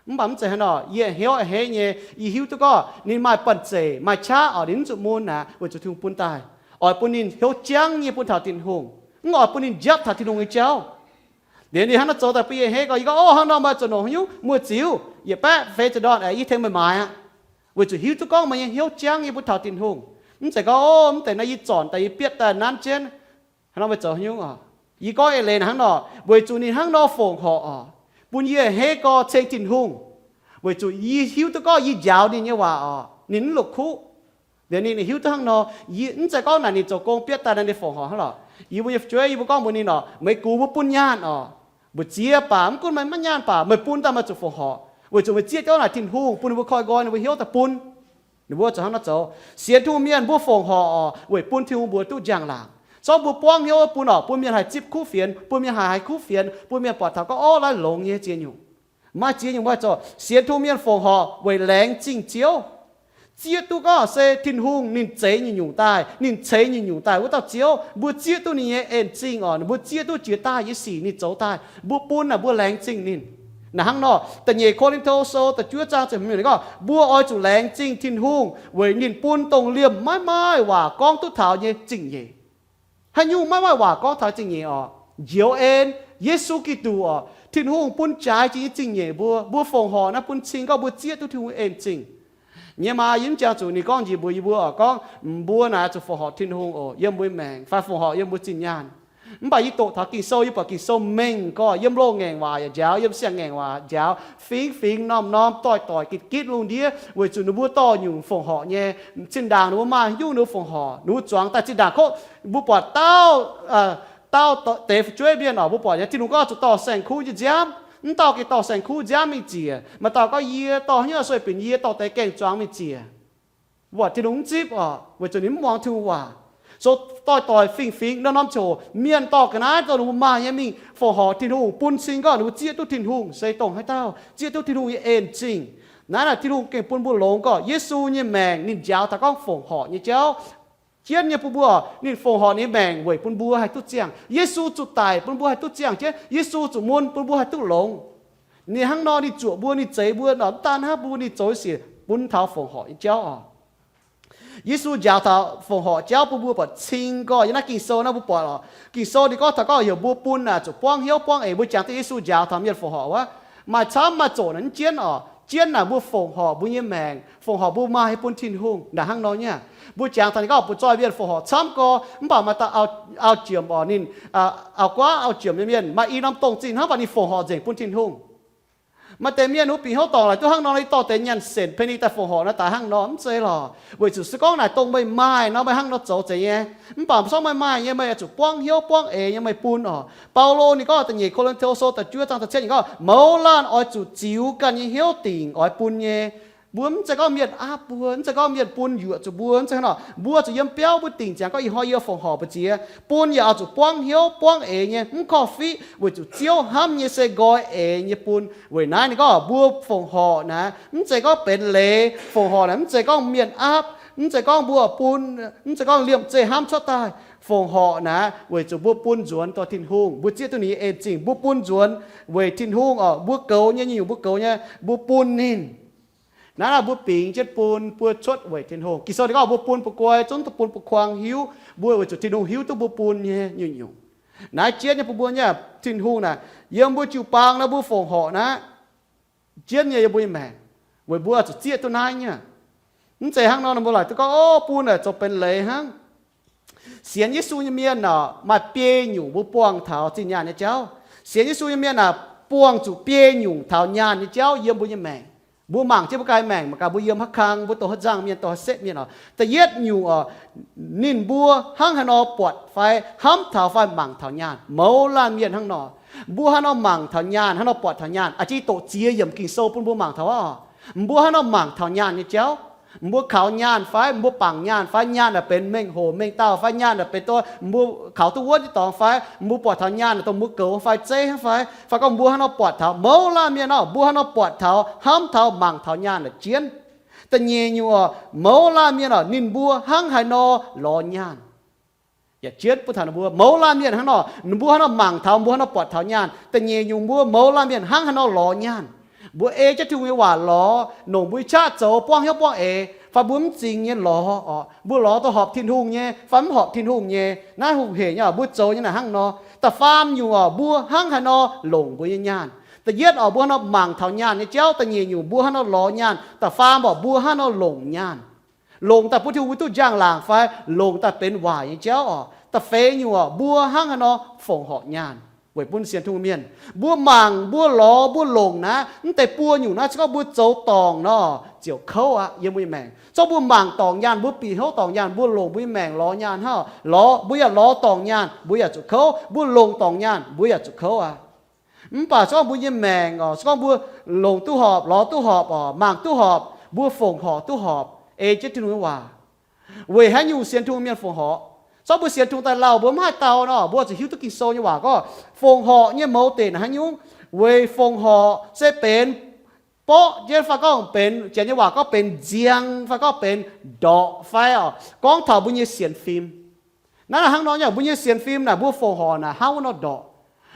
Mv baac mv zeiz hnangv nor, yie hnyouv a'hneiv nyei, yie hiuv duqv gorngv ninh maaih banh zeic maaih qaqv oc, ninh mv zuqc mun aqv, weic zuqc Tin-Hungh bun daaih. Oix bun ninh hnyouv jangv nyei bun taux Tin-Hungh, mv oix bun ninh njapv taux Tin-Hungh nyei jauv. Liuz ninh hnangv nor zoux daaih bun yie a'hneiv gorngv, yie gorngv, ov, hnangv nor meih zuqc longc haaix nyungc, muoz-ziux, yietc baeqv feix ziepc ndorn aeqv, yie tengx meih maaiz aqv, weic zuqc hiuv duqv gorngv meih nyei hnyouv jangv nyei bun taux Tin-Hungh. Mv zeiz gorngv, ov, mv deix naaiv yie zornc daaih yie bietv daaih nanv jienv. Hnangv nor meih zoux haaix nyungc oc? Yie gorngv eix leiz hnangv nor, weic zuqc ninh hnangv nor fongc horc oc, bun yie a'hneiv gorx ceng Tin-Hungh, weic zuqc yie hiuv duqv gorngv yie njaaux ninh nyei waac oc, ninh mv longc kuv. Liuz ninh hiuv duqv hnangv nor, yie mv zeiz gorngv naaic ninh zoux gong bietv daaih naaiv ninh fongc horc hnangv lorqc. Yie mbuo nyei fu'jueiv, yie mbuo gorngv mbuox ninh oc, meih gux mbuo bun nyaanh oc, mbu'ziex baac mv gunv meih maiv nyaanh baac meih bun daaih meih zuqc fongc horc, weic zuqc meih zieqv jienv naaic Tin-Hungh bun ninh mbuo koiv nqoi ninh mbuo hnyouv daaih bun. Ninh mbuo zuqc hnangv nor zoux. Sienx Tin-Hungh mienh mbuo fongc horc oc, weic bun Tin-Hungh mbuox duqv njang-laangc. Zorqv mbuo buangv hnyouv bun oc, bun mienh haih zipv kuv fienx, bun mienh haih haiz kuv fienx, bun mienh buatc taux gorngv, ov, naaiv longx nyei ziex nyungc. Maaih ziex nyungc mbuo haih zoux. Sienx Tin-Hungh mienh fongc horc weic laengz zingh Ziouv. Zieqv duqv gorngv se Tin-Hungh ninh zeix nyungc-nyungc daaih, ninh ceix nyungc-nyungc daaih wuov dauh Ziouv, mbuo zieqv duqv ninh nyei en zingh oc, mbuo zieqv duqv jiex daaih nyei sic ninh zoux daaih, mbuo bun naaic mbuo laengz zingh ninh. Naaic hnangv nor, da'nyeic Ko^lin^to Sou da'juov zaang ziepc hmz gorngv, mbuo oix zuqc laengz zingh Tin-Hungh weic ninh bun dongh liemh maiv maaih waac gorngv duqv taux nyei zingh nyeic. Haaix nyungc maiv maaih waac gorngv taux zingh nyeic oc? Njoux en, Yesu Giduc oc, Tin-Hungh bun jaaix jiex nyei zingh nyeic mbuo. Mbuo fongc horc naaiv bun cing gorngv mbuo zieqv duqv Tin-Hungh en zingh nyei. Maa yie mv jangx zuqc ninh gorngv njiec mbuox yie mbuo oc, gorngv mbuo naaic zuqc fongc horc Tin-Hungh oc, yiem mbuo nyei maengc fai fongc horc yiem mbuo zinh nyaanh. Mv baac yie doqc taux Ging-Sou, yie buatc Ging-Sou mengh gorngv yiem loz-ngaengc waac yaac njaaux, yiem siang-ngaengc waac njaaux, fingx fingx norm norm doix-doix gitv gitv lungh ndiev weic zuqc ninh mbuo dorh nyungc fongc horc nyei. Zinh ndaangc ninh mbuo maaih haaix nyungc ninh mbuo fongc horc, ninh mbuo zuangx daaih zinh ndaangc kov, mbuo buatc dauh, dauh deix fu'jueiv mienh oc, mbuo buatc nyei Tin-Hungh gorngv zuqc dorh saeng-kuv nyei nziaamv. Mv dauh gengh dorh saeng-kuv nziaamv mingh ziec, maaih dauh gorngv yie dorh haaix nyungc sueih binc yie dorh deix gaeng-zuangx mingh ziec. Mbuo buatc Tin-Hungh mv zipv oc, weic zuqc ninh mv muangx Tin-Hungh waac. So doix-doix fingx fingx norm norm ziangh hoc mienh dorh ga'naaiv dongh ninh mbuo maaih nyei mingh fongc horc Tin-Hungh, bun cing gorngv ninh mbuo zieqv duqv Tin-Hungh se dongh haaix dauh zieqv duqv Tin-Hungh nyei en zingh. Naaiv naaic Tin-Hungh gengh bun mbuo longx gorngv Yesu nyei maengc ninh njaaux taux gorngv fongc horc nyei jauv. Jienv nyei bun mbuo, ninh fongc horc ninh nyei maengc weic bun mbuo haih duqv ziangh. Yesu zuqc daic bun mbuo haih duqv ziangh jienv. Yesu zuqc mun bun mbuo haih duqv longx. Ninh hnangv nor ninh zuoqc mbuo, ninh zeix mbuo nor, mv daan hnangv mbuo, ninh zoux nyei sic bun taux fongc horc nyei jauv oc. Yesu njaaux taux fongc horc jauv bun mbuo buatc cing gorngv yiem naaiv Ging-Sou naaiv mbuo buatc oc. Ging-Sou ninh gorngv taux gorngv heuc mbuo bun naaic zuqc buangv hnyouv buangv eix. Mbuo jangx duqv Yesu njaaux taux mienh fongc horc wuov, maaih camv maaih zoqc naaic mv jienv oc. Jienv naaic mbuo fongc horc mbuo nyei maengc, fongc horc mbuo maaih bun Tin-Hungh naaic hnangv nor nyei. Mbuo jangx taux ninh gorngv butv-zoih mienh fongc horc camv gorx, mv baac maaih dauh auv-jieqv oc, ninh auv-guaav auv-jieqv nyei mienh maaih i norm dongh zinh hnangv, mv baac ninh fongc horc nzengc bun Tin-Hungh. Maaih deix mienh wuov bieqc hnyouv dorngc laaix duqv hnangv nor, ninh dorh deix nyaanh senc pen ninh daaih fongc horc naaiv daaih hnangv nor, mv zeiz lorqc. Weic zuqc se gorngv naaic dongh meih maaih nor, meih hnangv nor zoux zeiz nyei. Mv baac se gorngv meih maaih nyei, meih oix zuqc buangv hnyouv buangv eix nyei meih bun oc. Baulo ninh gorngv da'nyeic Ko^lin^to Sou da'juov zaang da'cietv ninh gorngv, mouz laanh oix zuqc ziux ganh nyei hnyouv dingc oix bun nyei. Mbuo mv zeiz gorngv mienh aapv mbuo, mv zeiz gorngv mienh bun yuoqc zuqc mbuo, mv zeiz hnangv nor. Mbuo zuqc yiem biauv mbuo dingc ziangx gorngv ih hnoi yie fongc horc mbu'ziex, bun yaac oix zuqc buangv hnyouv buangv eix nyei, mv korv-fiqv, weic zuqc Ziouv hnamv nyei se nqoi eix nyei bun. Weic naaiv ninh gorngv mbuo fongc horc naaic mv zeiz gorngv benx leiz, fongc horc naaic mv zeiz gorngv mienh aapv, mv zeiz gorngv mbuo bun, mv zeiz gorngv liemh zeih hnamv cuotv daaih. Fongc horc naaic weic zuqc mbuo bun nzuonx dorh Tin-Hungh, mbuo zieqv duqv ninh nyei en zingh, mbuo bun nzuonx weic Tin-Hungh oc. Mbuo goux nyei nyungc-nyungc mbuo goux nyei, mbuo bun ninh. Naaiv naaic mbuo bingx jienv bun, mbuo cuotv weic Tin-Hungh. Ging-Sou ninh gorngv mbuo bun ba'guai zungv duqv bun ba'kuang hiuv, mbuo weic zuqc Tin-Hungh hiuv duqv mbuo bun nyei nyungc-nyungc. Naaiv jienv nyei bun mbuo nyei Tin-Hungh naaic, yiem mbuo jiu-baang naaiv mbuo fongc horc naaiv, jienv nyei yiem mbuo nyei maengc, weic mbuo zuqc zieqv duqv naaiv nyei. Mv zeiz hnangv nor, mbuo laaic duqv gorngv, o, bun naaic zoux benx leiz hnangv. Sienx Yesu nyei mienh aah, maaih biei nyungc mbuo buangh taux zinh nyaanh nyei jauv. Sienx Yesu nyei mienh aah, buangh zuqc biei nyungc taux nyaanh nyei jauv yiem mbuo nyei maengc. Mbuo mangc jienv mbuo ganh maengc mangc gaax, mbuo yiem haaix kang, mbuo dongh haaix nzangc mienh, dongh haaix setv mienh oc. Da'yietv nyungc oc, ninh mbuo hnangv haaix nor buatc fai hnamv taux fai mangc taux nyaanh, mouz laanh mienh hnangv nor. Mbuo haaix nor mangc taux nyaanh, haaix nor buatc taux nyaanh, a'jang doqc ziex yiemc Ging-Sou bun mbuo mangc taux oc. Mbuo haaix nor mangc taux nyaanh nyei jauv? Mbuo kaux nyaanh fai? Mbuo bangc nyaanh fai? Nyaanh naaic benx mengh hoc mengh dauh fai? Nyaanh naaic benx dongh mbuo kaux duqv wuonv nyei dorngx fai? Mbuo buatc taux nyaanh naaic dongh mbuo goux fai zeiv hnangv fai? Fai gorngv mbuo haaix nor buatc taux? Mouz laanh mienh oc, mbuo haaix nor buatc taux, hnamv taux, mangc taux nyaanh naaic jienv. Da'nyeic nyungc oc, mouz laanh mienh oc, ninh mbuo hnangv haaix nor lorz nyaanh yaac jienv bun taux ninh mbuo. Mouz laanh mienh hnangv nor, ninh mbuo haaix nor mangc taux, mbuo haaix nor buatc taux nyaanh. Da'nyeic nyungc mbuo mouz laanh mienh hnangv haaix nor lorz nyaanh. Mbuo ei jienv Tin-Hungh nyei waac lorz, longc mbuo nyei qaqv zoux, buangv hnyouv buangv eix, fai mbuo mv zingx nyei lorz oc. Mbuo lorz dongh horpc Tin-Hungh nyei fai mv horpc Tin-Hungh nyei. Naaiv hungh heic nyei oc, mbuo zoux nyei naaic hnangv nor. Da'faam nyungc oc, mbuo hnangv haaix nor longc mbuo nyei nyaanh. Da'yietv oc, mbuo haaix nor mangc taux nyaanh nyei jauv. Da'nyeic nyungc mbuo haaix nor lorz nyaanh. Da'faam oc, mbuo haaix nor longc nyaanh. Longc daaih bun Tin-Hungh mbuo duqv njang-laangc fai longc daaih benx waaic nyei jauv oc. Da'feix nyungc oc, mbuo hnangv haaix nor fongc horc nyaanh weic bun sienx Tin-Hungh mienh. Mbuo mangc, mbuo lorz, mbuo longc naaiv, mv deix buo nyungc naaiv se gorngv mbuo zoux dorngc nor, ziouc kouv aqv yiem mbuo nyei maengc. Se gorngv mbuo mangc dorngc nyaanh, mbuo bieqc hnyouv dorngc nyaanh, mbuo longc mbuo nyei maengc lorz nyaanh hnangv, lorz, mbuo yaac lorz dorngc nyaanh, mbuo yaac zuqc kouv. Mbuo longc dorngc nyaanh, mbuo yaac zuqc kouv aqv. Mv baac se gorngv mbuo nyei maengc oc, se gorngv mbuo longc duqv horpc, lorz duqv horpc oc, mangc duqv horpc, mbuo fongc horc duqv horpc, ei jienv Tin-Hungh nyei waac. Weic haaix nyungc sienx Tin-Hungh mienh fongc horc? Se gorngv mbuo sienx Tin-Hungh daaih lauh, mbuo mv haih dau nor, mbuo zuqc hiuv duqv Ging-Sou nyei waac gorngv fongc horc nyei mouz deix naaic haaix nyungc. Weic fongc horc se benx borqv jienv fai gorngv benx, janx nyei waac gorngv benx nziang fai gorngv benx ndorqc fai oc, gorngv taux mbuo nyei sienx fim. Naaiv hnangv nor nyei, mbuo nyei sienx fim naaic mbuo fongc horc naaic hnangv wuov nor ndorqc.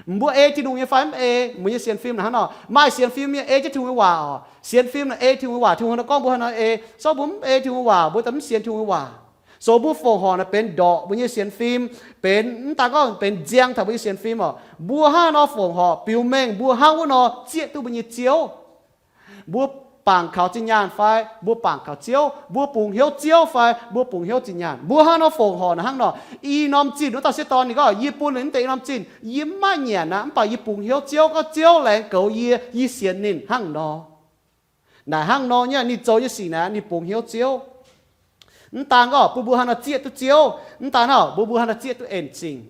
Mbuo ei Tin-Hungh nyei fai mv ei? Mbuo nyei sienx fim naaic hnangv nor, maaih sienx fim nyei ei jienv Tin-Hungh nyei waac oc. Sienx fim naaic ei Tin-Hungh nyei waac, Tin-Hungh nor gorngv mbuo hnangv nor ei. Sorng mbuo mv ei Tin-Hungh nyei waac, mbuo daaih mv sienx Tin-Hungh nyei waac. So mbuo fongc horc naaic benx ndorqc mbuo nyei sienx fim, benx mv daan gorngv benx nziang taux mbuo nyei sienx fim oc. Mbuo hnangv nor fongc horc biux mengh mbuo hnangv wuov nor zieqv duqv mbuo nyei Ziouv. Mbuo bangc kaux zinh nyaanh fai mbuo bangc kaux Ziouv? Mbuo bungx hnyouv Ziouv fai mbuo bungx hnyouv zinh nyaanh? Mbuo hnangv nor fongc horc naaic hnangv nor. I norm zinh wuov dauh sieqv dorn ninh gorngv, yie bun ninh mv deix i norm zinh, yie mv maaih nyanc aqv, mv baac yie bungx hnyouv Ziouv, gorngv Ziouv laengz goux yie, yie sienx ninh hnangv nor. Naaic hnangv nor nyei, ninh zoux nyei sic naaic ninh bungx hnyouv Ziouv. Mv daan gorngv bun mbuo hnangv nor zieqv duqv Ziouv, mv daan hnangv bun mbuo hnangv nor zieqv duqv en zingh.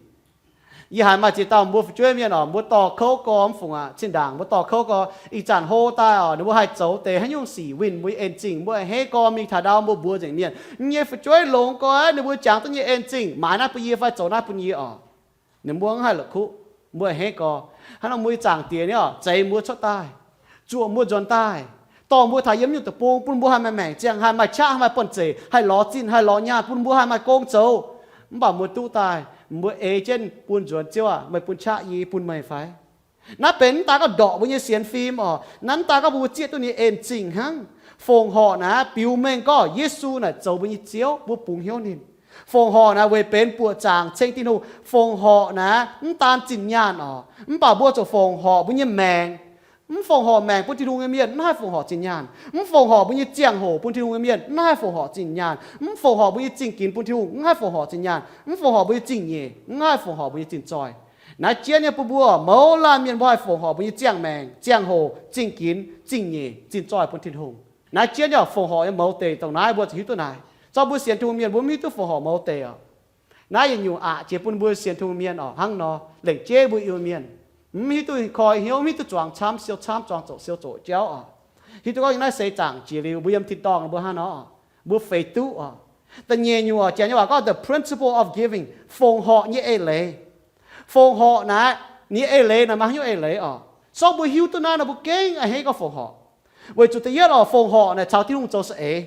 Yie haiz maaih ziex dauh mbuo fu'jueiv mienh oc, mbuo dorh kouv gorx mv fungc aqv, zinh ndaangc mbuo dorh kouv gorx, ih zanc hlo daaih oc, ninh mbuo haih zoux deix haaix nyungc sic winh mbuo nyei en zingh, mbuo a'hneiv gorx mingh taux ndau mbuo mbuox nzengc mienh, yie nyei fu'jueiv longx gorx, ninh mbuo jangx duqv nyei en zingh, maaiz naaiv bun yie fai zoux naaiv bun yie oc. Ninh mbuo mv haih la'kuqv, mbuo a'hneiv gorx. Hnangv nor mbuo nyei Zaangc Diex nyei oc, zeix mbuo cuotv daaih, zuoqc mbuo nzuonx daaih, dorh mbuo taux yiem nyungc deic-bung, bun mbuo haih maaih maengc ziangh, haih maaih qaqv, haih maaih buonv-zeic, haih lorz zinh, haih lorz nyaanh, bun mbuo haih maaih gong zoux. Mv baac mbuo duqv daaih, mbuo eix jienv bun nzuonx, Ziouv aac, meih bun qaqv yie bun meih fai? Naaiv benx mv daan gorngv ndorqc mbuo nyei sienx fim oc. Naaiv mv daan gorngv mbuo zieqv duqv ninh nyei en zingh hnangv. Fongc horc naaic biux mengh gorngv Yesu naaic zoux mbuo nyei Ziouv, mbuo bungx hnyouv ninh. Fongc horc naaic weic benx buoqc zaangc ceng Tin-Hungh. Fongc horc naaic mv daan zinh nyaanh oc, mv baac mbuo zuqc fongc horc mbuo nyei maengc. Mv fongc horc maengc bun Tin-Hungh nyei mienh, mv haih fongc horc zinh nyaanh. Mv fongc horc mbuo nyei ziangh hoc bun Tin-Hungh nyei mienh, mv haih fongc horc zinh nyaanh. Mv fongc horc mbuo nyei zingh ginx bun Tin-Hungh, mv haih fongc horc zinh nyaanh. Mv fongc horc mbuo nyei zingh nyeic, mv haih fongc horc mbuo nyei zinh zoih. Naaiv jienv nyei bun mbuo mouz laanh mienh mbuo haih fongc horc mbuo nyei ziangh maengc, ziangh hoc, zingh ginx, zingh nyeic, zinh zoih bun Tin-Hungh. Naaiv jienv nyei fongc horc nyei mouz deic dongh naaiv mbuo zuqc hiuv duqv naaic. Zorqv mbuo sienx Tin-Hungh mienh mbuo mv hiuv duqv fongc horc mouz deic oc. Naaiv yietc nyungc aqc jiex bun mbuo sienx Tin-Hungh mienh oc hnangv nor, lengc jeiv mbuo Iu-Mienh mv hiuv duqv koi hnyouv, mv hiuv duqv zuangx camv siou camv, zuangx zoqc siou zoqc jauv oc. Hiuv duqv gorngv yiem naaiv seix zaangc jiex liuz mbuo yiem tin-dorngh mbuo hnangv nor, mbuo feix duqv oc. Da'nyeic nyungc oc, janx nyei waac gorngv the principle of giving, fongc horc nyei eix leiz. Fongc horc naaic, ninh nyei eix leiz naaic maaih haaix nyungc eix leiz oc? Sorng mbuo hiuv duqv naaiv nor mbuo gengh a'hneiv gorngv fongc horc. Weic zuqc da'yietv oc, fongc horc naaic caux Tin-Hungh zoux saeng-eix.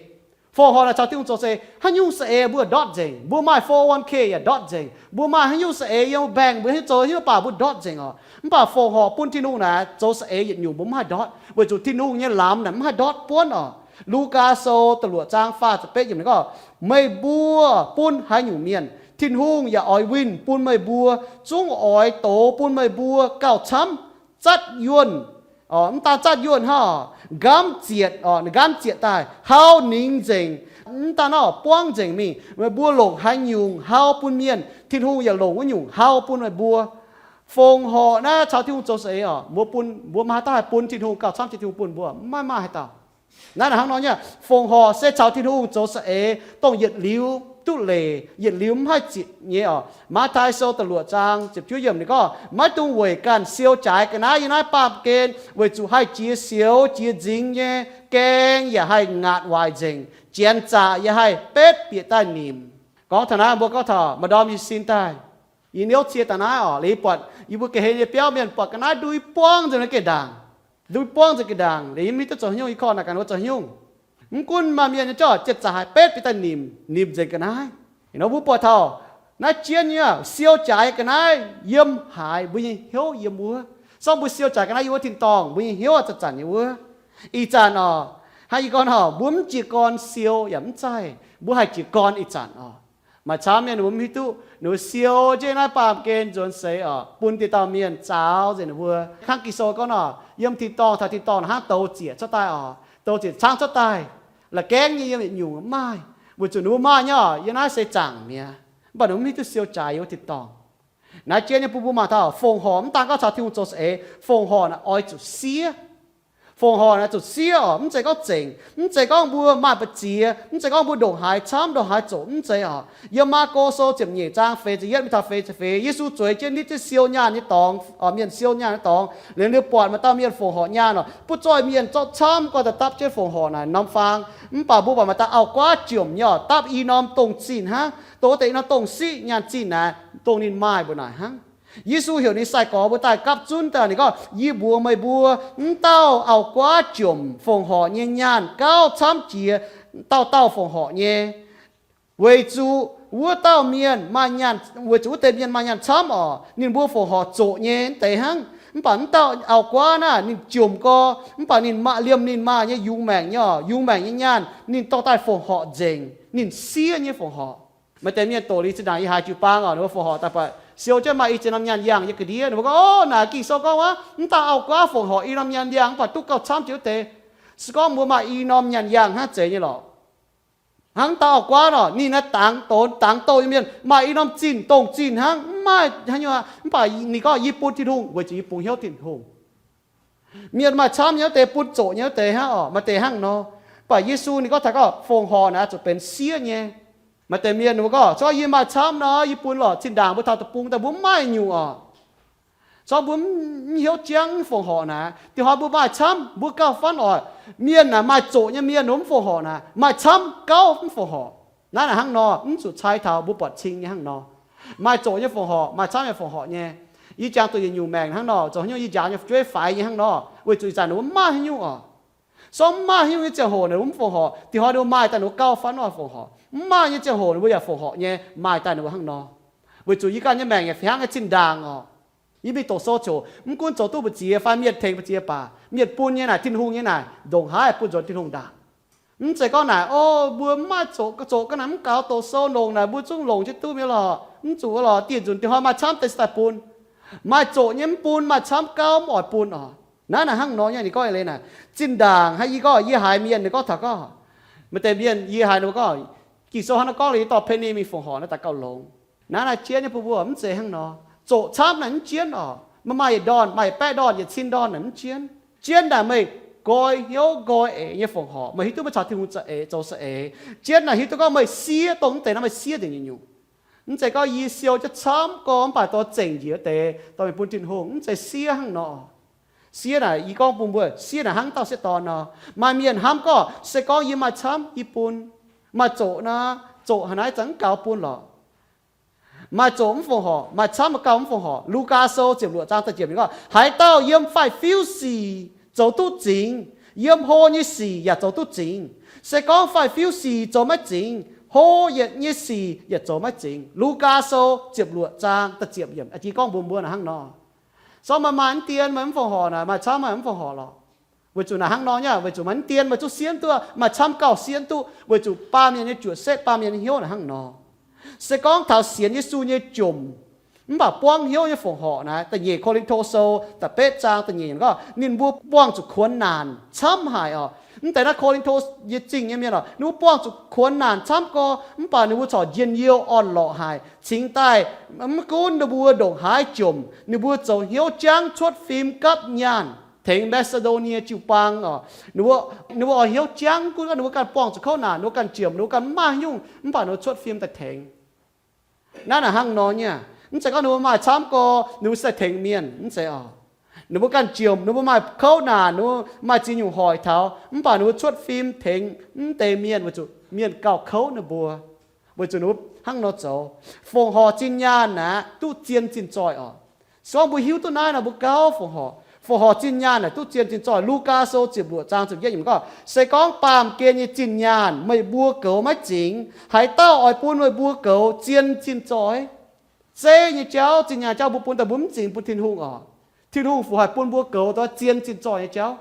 Fongc horc naaic caux Tin-Hungh zoux saeng-eix. Haaix nyungc saeng-eix mbuo ndortv nzengc, mbuo maaih four oh one k yaac ndortv nzengc, mbuo maaih haaix nyungc saeng-eix yiem bank mbuo haaix nyungc zoux haaix nyungc baac mbuo ndortv nzengc oc. Mv baac fongc horc bun Tin-Hungh naaic zoux saeng-eix yietc nyungc mbuo mv haih ndortv, weic zuqc Tin-Hungh nyei lamz naaic mv haih ndortv buonv oc. Lugaa Sou da'luoqc zaang faah ziepc betv yiemc ninh gorngv, meih mbuo bun haaix nyungc mienh, Tin-Hungh yaac oix winh bun meih mbuo, zungv oix dox bun meih mbuo gauh camv, zatv yuonh. Mv daan zatv yuonh hnangv, nqamv zietc, nqamv zietc daaih hau ningx nzengc. Mv daan hnangv, buangv nzengc mingh. Meih mbuo longc haaix nyungc hau bun mienh, Tin-Hungh yaac longc wuov nyungc hau bun meih mbuo. Fongc horc naaiv caux Tin-Hungh zoux saeng-eix oc, mbuo bun, mbuo maiv haih daaih bun Tin-Hungh gauh camv, Tin-Hungh bun mbuo maiv maaih haaix dauh. Naaiv hnangv nor nyei, fongc horc se caux Tin-Hungh zoux saeng-eix, dongh yietc liuz duqv leiz, yietc liuz mv haih zitc nyei oc. Matv^taai Sou da'luoqc zaang ziepc juov yiemc ninh gorngv, maiv dungx weic ganh siou jaaix ga'naaiv yiem naaiv baamh gen, weic zuqc haih jiex sioux jiex nzingx nyei, gaeng yaac haih ngaatc waaic nzengc, janx zaqc yaac haih betv bieqc daaih nimc. Gorngv taux naaiv mbuo gorngv taux maaih ndorm yie sin daaih, yie niouv cie daaih naaiv oc, liuz yie buatc yie mbuo ga'hlen nyei biauv mienh buatc ga'naaiv ndui buangv nzengc naaiv geh ndaangc. Ndui buangv nzengc geh ndaangc, liuz yie mv hiuv duqv zoux haaix nyungc, yie korv naaic ganh wuov zoux haaix nyungc. Mv gunv maaih mienh nyei jauv janx zaqc haih betv bieqc daaih nimc, nimc nzengc ga'naaiv. Nor mbuo buatc taux naaiv jienv nyei siou jaaix ga'naaiv yiem haaix, mbuo nyei hnyouv yiem wuov. Sorng mbuo siou jaaix ga'naaiv yiem wuov tin-dorngh, mbuo nyei hnyouv zanc-zanc nyei wuov. Ih zanc oc, hnangv yie gorngv nor, mbuo mv jiez gorn siou yaac mv zaih, mbuo haih jiez gorn ih zanc oc. Maaih camv mienh ninh mbuo mv hiuv duqv, ninh mbuo siou jienv naaiv baamh gen nzuonx seix oc, bun dieh dauh mienh zaaux nzengc ninh mbuo. Hnangv Ging-Sou gorngv nor, yiem tin-dorngh taux tin-dorngh hnangv douz ziec cuotv daaih oc, douz ziec caangv cuotv daaih. La'gaengv nyei yiem yietc nyungc mv maaih, weic zuqc ninh mbuo maaih nyei oc, yiem naaiv seix zaangc mi'aqv. Mv baac ninh mbuo mv hiuv duqv siou jaaix yiem wuov tin-dorngh. Naaiv jienv nyei bun mbuo mangc taux fongc horc mv daan gorngv caux Tin-Hungh zoux saeng-eix, fongc horc naaic oix zuqc siev. Fongc horc naaic zuqc siev oc, mv zeiz gorngv zengc, mv zeiz gorngv mbuo maaih mbu'ziex, mv zeiz gorngv mbuo ndongc haaix camv ndongc haaix zoqc, mv zeiz oc. Yiem Maako Sou ziepc nyeic zaang feix ziepc yietv mingh taux feix ziepc feix, Yesu zueiz jienv nitv jienv siou nyaanh nyei dorngx, mienh siou nyaanh nyei dorngx, liuz ninh buatc maaih dauh mienh fongc horc nyaanh oc, butv zoih mienh zorqv camv guanh daaih dapv jienv fongc horc naaic norm faang. Mv baac mbuo buatc maaih dauh auv-guaav jomc nyei oc, dapv i norm dongh zinh hnangv, dongh wuov deix i norm dongh siqv nyaanh zinh naaic, dongh ninh maaih mbuo naaic hnangv. Yesu heuc ninh sai-gorx mbuo daaih gapv zunv daaih, ninh gorngv, Yie mbuox meih mbuo, mv dauh auv-guaav jomc fongc horc nyei nyaanh gauh camv jiex dauh dauh fongc horc nyei. Weic zuqc wuov dauh mienh maaih nyaanh, weic zuqc wuov deix mienh maaih nyaanh camv oc, ninh mbuo fongc horc zoqc nyei mv deix hnangv. Mv baac mv dauh auv-guaav naaiv ninh jomc gau, mv baac ninh maaih, liemh ninh maaih nyei yungz maengc nyei oc, yungz maengc nyei nyaanh ninh dorh daaih fongc horc nzengc, ninh siev nyei fongc horc. Maaih deix mienh doqc liuz zinh ndaangc yie haiz jiu-baang oc, ninh mbuo fongc horc daaih baac siou jienv maaih i ziex norm nyaanh yangh nyei ga'ndiev. Ninh mbuo gorngv, Ov, naaic Ging-Sou gorngv wuov, mv dauh auv-guaav fongc horc i norm nyaanh yangh, mv baac duqv gauh camv jiex wuov deix. Se gorngv mbuo maaih i norm nyaanh yangh hnangv zeiz nyei lorqc. Hnangv dauh auv-guaav nor, ninh naaiv dangx donx dangx douh nyei mienh, maaih i norm zinh dongh zinh hnangv, mv maaih haaix nyungc aqv. Mv baac ninh gorngv, Yie bun Tin-Hungh weic zuqc yie bungx hnyouv Tin-Hungh. Mienh maaih camv nyei wuov deix bun zoqc nyei wuov deix hnangv oc, maaih deix hnangv nor. Mv baac Yesu ninh gorngv taux gorngv fongc horc naaic zuqc benx siev nyei. Maaih deix mienh ninh mbuo gorngv, Se gorngv yie maaih camv nor, yie bun lorqc, zinh ndaangc mbuo taux deic-bung daaih mbuo mv maaih nyungc oc. Se gorngv mbuo mv hiuv jangv mv fongc horc naaic, dinh hnoi mbuo maaih camv mbuo gauh fanv oc. Mienh naaic maaih zoqc nyei mienh mv fongc horc naaic, maaih camv gauh mv fongc horc. Naaiv naaic hnangv nor, mv zuqc cai taux mbuo buatc cing nyei hnangv nor. Maaih zoqc nyei fongc horc, maaih camv nyei fongc horc nyei. Yie jangx duqv yietc nyungc maengc hnangv nor, zoux haaix nyungc yie njaaux nyei fu'jueiv faix nyei hnangv nor, weic zuqc ih zanc ninh mbuo mv maaih haaix nyungc oc. Se gorngv mv maaih haaix nyungc nyei ziangh hoc ninh mbuo mv fongc horc, dinh hnoi ninh mbuo maaih daaih ninh mbuo gauh fanv oc fongc horc. Mv maaih nyei ziangh hoc ninh mbuo yaac fongc horc nyei, maaih daaih ninh mbuo hnangv nor. Weic zuqc yie ganh nyei maengc yaac fih hnangv nyei zinh ndaangc oc. Yie mingh doqc sou ziouc mv gunv zoux duqv mbu'ziex fai mienh tengx mbu'ziex baac mienh bun nyei naaic, Tin-Hungh nyei naaic, ndongc haaix bun nzuonx Tin-Hungh ndaangc. Mv zeiz gorngv naaic, O, mbuo mv maaih zoqc, zoqc ga'naaiv mv gaux doqc sou longc naaic mbuo zungv longc jienv duqv mi'aqv lorqc. Mv zuqc lorqc, dieh nzunc dinh hnoi maaih camv deix se daaih bun. Maaih zoqc nyei mv bun, maaih camv gauh mv oix bun oc. Naaiv naaic hnangv nor nyei, ninh gorngv eix leiz naaic, zinh ndaangc haaix yie gorngv yie haiz mienh ninh gorngv taux gorngv, maaih deix mienh yie haiz ninh mbuo gorngv, Ging-Sou hnangv naaiv gorngv liuz yie dorh penny mingh fongc horc naaiv daaih gauh longx. Naaiv naaic jienv nyei bun mbuo mv zeiz hnangv nor. Zoqc camv naaic mv jienv oc. Maaih maaih yietc ndorn, maaih yietc baeqv ndorn, yietc cin ndorn naaic mv jienv. Jienv naaic meih nqoi hnyouv nqoi eix nyei fongc horc, meih hiuv duqv meih caux Tin-Hungh za'eix, zoux za'eix. Jienv naaic hiuv duqv gorngv meih siev dongh mv deix naaiv meih siev nzengc nyungc-nyungc. Mv zeiz gorngv yie siou jienv camv gorx mv baac dorh zengc njiec wuov deix dorh mingh bun Tin-Hungh, mv zeiz siev hnangv nor. Siev naaic yie gorngv bun mbuo, siev naaic hnangv dauh sieqv dorn nor. Maaih mienh hnamv gorngv se gorngv yie maaih camv yie bun, maaih zoqc nor, zoqc haaix naaiv zanc mv gaux bun lorqc. Maaih zoqc mv fongc horc, maaih camv gauh mv fongc horc. Lugaa Sou ziepc luoqc zaang da'ziepc yiemc gorngv, Haaix dauh yiem faix-fiuv sic zoux duqv zingx, yiem hlo nyei sic yaac zoux duqv zingx. Se gorngv faix-fiuv sic zoux maiv zingx, hlo yietc nyei sic yaac zoux maiv zingx. Lugaa Sou ziepc luoqc zaang da'ziepc yiemc. A'jang gorngv mbuox mbuo naaic hnangv nor. Se gorngv meih maaih mv dien, meih mv fongc horc naaic, maaih camv meih mv fongc horc lorqc. Weic zuqc naaic hnangv nor nyei, weic zuqc meih mv dien meih zungv sienv duqv, maaih camv gauh sienv duqv, weic zuqc baamh mienh nyei juoqc setv, baamh mienh nyei hnyouv naaic hnangv nor. Se gorngv taux sienx Yesu nyei jomc, mv baac buangv hnyouv nyei fongc horc naaic, da'nyeic Ko^lin^to Sou da'betv zaang da'nyeic gorngv, ninh mbuo buangh zuqc kuonx naanc camv haic oc. Mv deix naaiv Ko^lin^to nyei zingh nyei mienh oc, ninh mbuo buangh zuqc kuonx naanc camv gorx, mv baac ninh mbuo corc njien-youh orn-lorqc haic. Cingx daaih mv gunv ninh mbuo ndongc haaix jomc, ninh mbuo zoux hnyouv jangv cuotv fim gapv nyaanh tengx Maa^si^ndo^nie jiu-baang oc. Ninh mbuo, ninh mbuo oix hnyouv jangv, mv gunv ninh mbuo ganh buangh zuqc kouv naanc, ninh mbuo ganh jomc, ninh mbuo ganh mv maaih haaix nyungc, mv baac ninh mbuo cuotv fim daaih tengx. Naaiv naaic hnangv nor nyei. Mv zeiz gorngv ninh mbuo maaih camv gorx ninh mbuo se daaih tengx mienh, mv zeiz oc. Ninh mbuo ganh jomc, ninh mbuo maaih kouv naanc, ninh mbuo maaih ziex nyungc hoic taux, mv baac ninh mbuo cuotv fim tengx mv deix mienh weic zuqc mienh gauh kouv ninh mbuo, weic zuqc ninh mbuo hnangv nor zoux. Fongc horc zinh nyaanh naaic duqv zien zinh zoih oc. Se gorngv mbuo hiuv duqv naaiv nor mbuo gauh fongc horc. Fongc horc zinh nyaanh naaic duqv zien zinh zoih. Lugaa Sou ziepc luoqc zaang ziepc yietv yiemc gorngv, Se gorngv baamh gen nyei zinh nyaanh meih mbuo goux maiv zingx, haaix dauh oix bun meih mbuo goux zien zinh zoih? Zeiv nyei jauv, zinh nyaanh jauv mbuo bun daaih mbuo mv zingx bun Tin-Hungh oc. Tin-Hungh fungc haih bun mbuo goux dongh zien zinh zoih nyei jauv?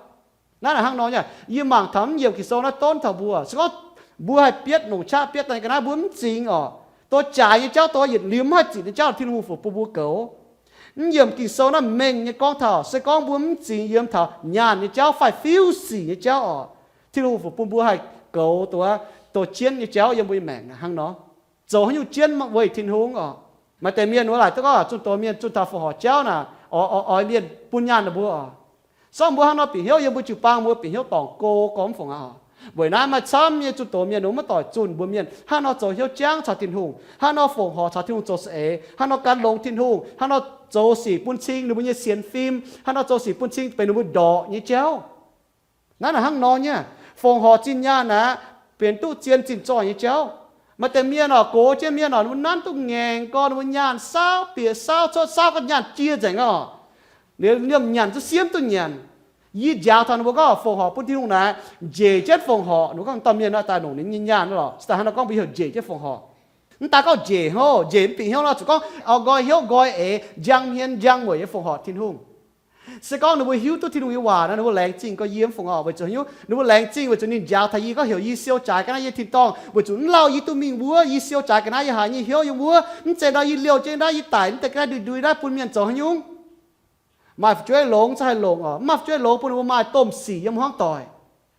Naaiv naaic hnangv nor nyei. Yie mangc taux mv yiemc Ging-Sou naaiv donv taux mbuo, se gorngv mbuo haih bietv longc qaqv bietv daaih ga'naaiv mbuo mv zingx oc. Dongh jaaix nyei jauv, dongh yietc liuz mv haih zitc nyei jauv, Tin-Hungh fungc bun mbuo goux. Mv yiemc Ging-Sou naaiv mengh nyei gorngv taux, se gorngv mbuo mv zingx yiem taux nyaanh nyei jauv, faix-fiuv sic nyei jauv oc, Tin-Hungh fungc bun mbuo haih goux dongh, dongh jienv nyei jauv yiem mbuo nyei maengc hnangv nor. Zoux haaix nyungc jienv weic Tin-Hungh oc. Maaih deix mienh wuov laaic duqv gorngv zunh doz mienh zunh taux fongc horc jauv naaic, oix, oix, oix mienh bun nyaanh ninh mbuo oc. Sorng mbuo hnangv nor bieqc hnyouv yiem mbuo jiu-baang mbuo bieqc hnyouv dorngc go gorngv mv fongc aqv oc. Weic naaiv maaih camv nyei zunh doz mienh mv maiv doic zunh mbuo mienh hnangv nor zoux hnyouv jangv caux Tin-Hungh, hnangv nor fongc horc caux Tin-Hungh zoux za'eix, hnangv nor gan longx Tin-Hungh, hnangv nor zoux sic bun cing ninh mbuo nyei sienx fim, hnangv nor zoux sic bun cing benx ninh mbuo ndorqc nyei jauv. Naaiv naaic hnangv nor nyei, fongc horc zinh nyaanh aeqv, benx duqv zien zinh zoih nyei jauv. Maaih deix mienh oc, gox jienv mienh oc, ninh mbuo nanv duqv ngaengc gorn, ninh mbuo nyaanh saauv bieqc saauv cuotv saauv ga'nyaanh jiex nzengc oc. Liemh nyanc zuqc siemv duqv nyanc. Yie njaaux taux ninh mbuo gorngv fongc horc bun Tin-Hungh naaic, njiec jienv fongc horc. Ninh mbuo gorngv dauh mienh naaiv daaih longc ninh nyei nyaanh lorqc. Se daaih hnangv nor gorngv mbuo heuc njiec jienv fongc horc. Mv daaih gorngv njiec hov, njiec mv bieqc hnyouv nor, zuqc gorngv oix nqoi hnyouv nqoi eix, njang hmien njang mueic nyei fongc horc Tin-Hungh. Se gorngv ninh mbuo hiuv duqv Tin-Hungh nyei waac nor, ninh mbuo laengz zingh gorx yiem fongc horc weic zuqc hiuv, ninh mbuo laengz zingh weic zuqc ninh njaaux taux yie gorngv heuc yie siou jaaix ga'naaiv yiem tin-dorngh, weic zuqc mv lauh yie duqv mingh wuov, yie siou jaaix ga'naaiv yie haiz nyei hnyouv yiem wuov, mv zeiz nor yie liouh jienv naaiv, yie daic mv deix ga'naaiv ndui-ndui naaiv bun mienh zoux haaix nyungc? Maaih fu'jueiv longx za'gengh haih longc oc, mv maaih fu'jueiv longx bun ninh mbuo maaih domh sic yiem hmuangv doic.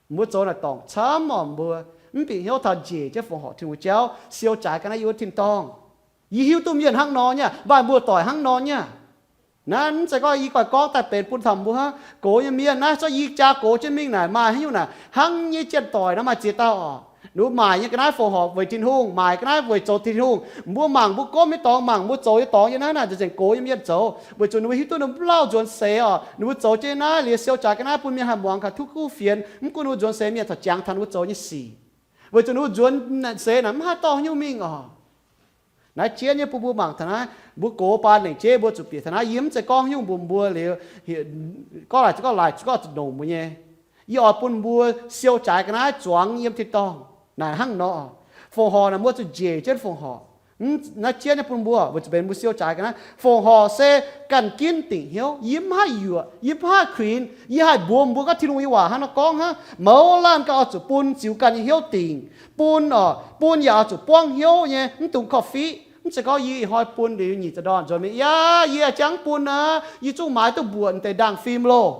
Mbuo zoux naaic dorngc camv oc mbuo, mv bieqc hnyouv taux njiec jienv fongc horc Tin-Hungh jauv, siou jaaix ga'naaiv yiem wuov tin-dorngh. Yie hiuv duqv mienh hnangv nor nyei, mbaih mbuo doic hnangv nor nyei. Naaiv mv zeiz gorngv yie goiv gorngv daaih benx bun taux mbuo hnangv. Gox nyei mienh naaiv, zorqv yie jaa gox jienv mingh naaic maaih haaix nyungc naaic hnangv nyei. Janx-doic naaiv maaih ziex dauh oc. Ninh mbuo maaic nyei ga'naaiv fongc horc weic Tin-Hungh, maaic ga'naaiv weic zoux Tin-Hungh. Mbuo mangc mbuo gomv nyei dorngx, mangc mbuo zoux nyei dorngx yiem naaiv naaic nzengc gox nyei mienh zoux, weic zuqc ninh mbuo hiuv duqv ninh mbuo lauh nzuonx seix oc. Ninh mbuo zoux jienv naaiv liuz siou jaaix ga'naaiv bun mienh haih muangx gaax, tov kuv fienx. Mv gunv ninh mbuo nzuonx seix mienh corc jangx taux ninh mbuo zoux nyei sic, weic zuqc ninh mbuo nzuonx seix naaic mv haih dorh haaix nyungc mingh oc. Naaiv jienv nyei bun mbuo mangc taux naaiv, mbuo gox baan lengc jeiv mbuo zuqc bieqc taux naaiv. Yie mv zeiz gorngv haaix nyungc mbuox mbuo liuz, gorngv laaic zuqc gorngv laaic zuqc gorngv zuqc nongc mbuo nyei. Yie oix bun mbuo siou jaaix ga'naaiv zuangx yiem tin-dorngh naaic hnangv nor. Fongc horc naaic mbuo zuqc njiec jienv fongc horc. Naaiv jienv nyei bun mbuo weic zuqc benx mbuo siou jaaix ga'naaiv. Fongc horc se ganh ginv dingc hnyouv. Yie mv haih yuoqc, yie mv haih kuinx, yie haih mbuox mbuo gorngv Tin-Hungh nyei waac hnangv nor gorngv hnangv, mouz laanh ganh oix zuqc bun ziux ganh nyei hnyouv dingc. Bun oc, bun yaac oix zuqc buangv hnyouv nyei, mv dungx korv-fiqv. Mv zeiz gorngv yie ih hnoi bun liuz nyic za'ndorn nzuonx mingh, yaac yie jangx bun aqv, yie zungv maaiz duqv mbuoqc deix ndaangh fim loh.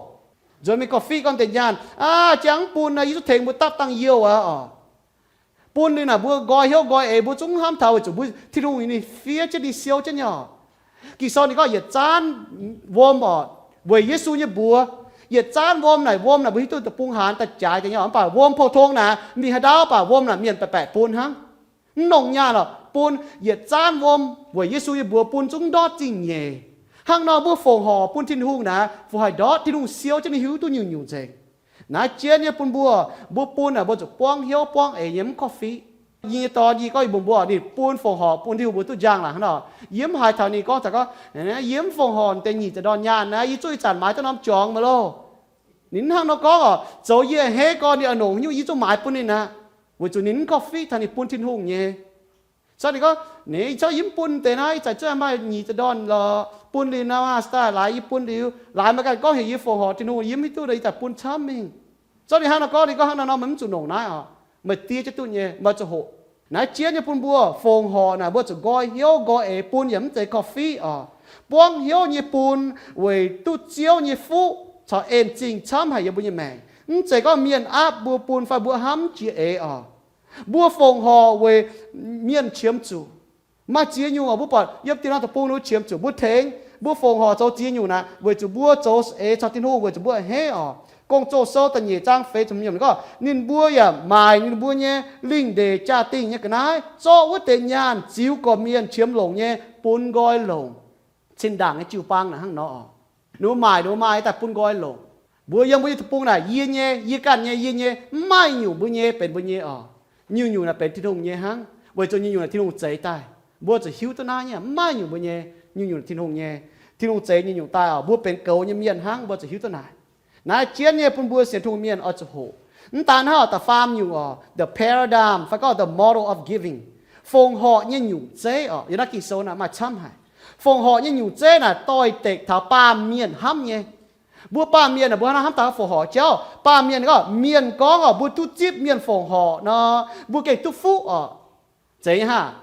Nzuonx mingh korv-fiqv gorngv deix nyaanh, aa, jangx mv bun aqv, yie zungv tengx mbuo dapv dangh youh aqv oc. Bun liuz naaic mbuo nqoi hnyouv nqoi eix, mbuo zungv hnamv taux weic zuqc mbuo Tin-Hungh ninh fiev jienv ninh siou jienv nyei oc. Ging-Sou ninh gorngv yietc zaanv wuom oc, weic Yesu nyei mbuox. Yietc zaanv wuom naaic, wuom naaic mbuo hiuv duqv deic-bung haanz daaih jaaix deix nyei oc. Mv baac wuom pou-tong naaic mingh haaix ndau, mv baac wuom naaic mienh baeqc baeqc bun hnangv. Mv nongc nyaanh oc, bun yietc zaanv wuom weic Yesu nyei mbuox bun zungv ndortv zingh nyeic. Hnangv nor mbuo fongc horc bun Tin-Hungh naaic, fungc haih ndortv Tin-Hungh siou jienv ninh hiuv duqv nyungc-nyungc nzengc. Naaiv jienv nyei bun mbuo, mbuo bun naaic mbuo zuqc buangv hnyouv buangv eix nyei, mv korv-fiqv. Yie nyei dorn, yie gorngv yie mbuo, ninh bun fongc horc bun Tin-Hungh mbuo duqv njang laangc hnangv nor. Yie mv haiz taux ninh gorngv taux gorngv, yie mv fongc horc deix nyic za'ndorn nyaanh naaic, yie zungv ih zanc maaiz duqv norm jorngx maiv loh. Ninh hnangv nor gorngv oc, zoux yie a'hneiv gorn ninh oix nongc haaix nyungc yie zungv maaiz bun ninh aqv. Weic zuqc ninh mv korv-fiqv taux ninh bun Tin-Hungh nyei. Caux ninh gorngv, ninh caux yie mv bun deix naaiv, ih zanc zungv maaih nyic za'ndorn lorqc, bun liuz naaiv maah, se daaih laaix yie bun liuz, laaix meih ganh gorngv heuc yie fongc horc Tin-Hungh, yie mv hiuv duqv deix, ih zanc bun camv mingh. Caux ninh hnangv nor gorngv, ninh gorngv hnangv nor nor, meih mv zuqc nongc naaiv oc. Meih die jienv duqv nyei, meih zuqc hoqc. Naaiv jienv nyei bun mbuo fongc horc naaic, mbuo zuqc nqoi hnyouv nqoi eix bun, yaac mv zeiz korv-fiqv oc. Buangv hnyouv nyei bun weic duqv Ziouv nyei fuqv caux en zingh camv haic yiem mbuo nyei maengc. Mv zeiz gorngv mienh aapv mbuo bun fai mbuo hnamv jiex eix oc. Mbuo fongc horc weic mienh qiemx zuqc. Maaih ziex nyungc oc, mbuo buatc yiem diex norm deic-bung ninh mbuo qiemx zuqc mbuo tengx. Mbuo fongc horc zoux ziex nyungc naaic weic zuqc mbuo zoux eix caux Tin-Hungh, weic zuqc mbuo a'hneiv oc. Gong-Zoh sou da'nyeic zaang feix ziepc hmz gorngv, ninh mbuo yaac maaic ninh mbuo nyei lingh ndeic jaa-dingh nyei ga'naaiv, zorqv wuov deix nyaanh ziux gorqv-mienh qiemx longc nyei bun nqoi longc. Cin-ndaangc nyei jiu-baang naaic hnangv nor oc. Ninh mbuo maaic, ninh mbuo maaih daaih bun nqoi longc. Mbuo yiem mbuo nyei deic-bung naaic, yie nyei, yie ganh nyei, yie nyei, mv maaih nyungc mbuo nyei benx mbuo nyei oc. Nyungc-nyungc naaic benx Tin-Hungh nyei hnangv, weic zuqc nyungc-nyungc naaic Tin-Hungh zeix daaih. Mbuo zuqc hiuv duqv naaiv nyei, mv maaih nyungc mbuo nyei, nyungc-nyungc Tin-Hungh nyei. Tin-Hungh zeix nyungc-nyungc daaih oc. Mbuo benx goux nyei mienh hnangv, mbuo zuqc hiuv duqv naaic. Naaiv jienv nyei bun mbuo sienx Tin-Hungh mienh oix zuqc hoqc. Mv daan hnangv oc, da'faam nyungc oc, the paradigm fai gorngv the model of giving, fongc horc nyei nyungc zeiv oc. Yiem naaiv Ging-Sou naaic maaih camv haic. Fongc horc nyei nyungc zeiv naaic doix-dekc taux baamh mienh hnamv nyei. Mbuo baamh mienh naaic, mbuo hnamv, hnamv taux fongc horc jauv. Baamh mienh gorngv, mienh gorngv oc, mbuo duqv zipv mienh fongc horc nor, mbuo gengh duqv fuqv oc. Zeiz nyei hnangv.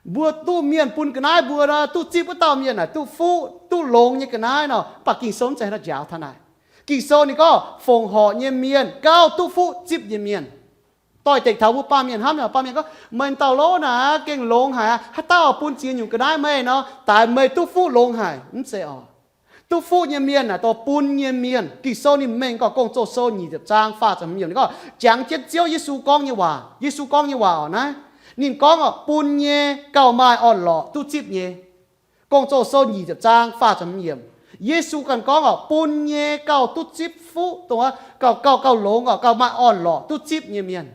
Mbuo duqv mienh bun ga'naaiv mbuo nor, duqv zipv wuov dauh mienh naaic duqv fuqv, duqv longx nyei ga'naaiv nor. Mv baac Ging-Sou mv zeiz hnangv njaaux taux naaic. Ging-Sou ninh gorngv fongc horc nyei mienh gauh duqv fuqv zipv nyei mienh. Doix-dekc taux mbuo baamh mienh hnamv nyei, baamh mienh gorngv, meih dauh lov naaic gengh longx haic aqv, haaix dauh bun ziex nyungc ga'naaiv meih nor, daaix meih duqv fuqv longx haic. Mv zeiz oc. Duqv fuqv nyei mienh naaic dorh bun nyei mienh. Ging-Sou ninh mengh gorngv, Gong-Zoh sou nyic ziepc zaang faah ziepc hmz yiemc ninh gorngv, jangx jienv Ziouv Yesu gorngv nyei waac. Yesu gorngv nyei waac oc naaiv. Ninh gorngv oc, bun nyei gauh maaih orn-lorqc duqv zipv nyei. Gong-Zoh sou nyic ziepc zaang faah ziepc hmz yiemc, Yesu ganh gorngv oc, bun nyei gauh duqv zipv fuqv, dongh gauh, gauh, gauh longx oc, gauh maaih orn-lorqc duqv zipv nyei mienh.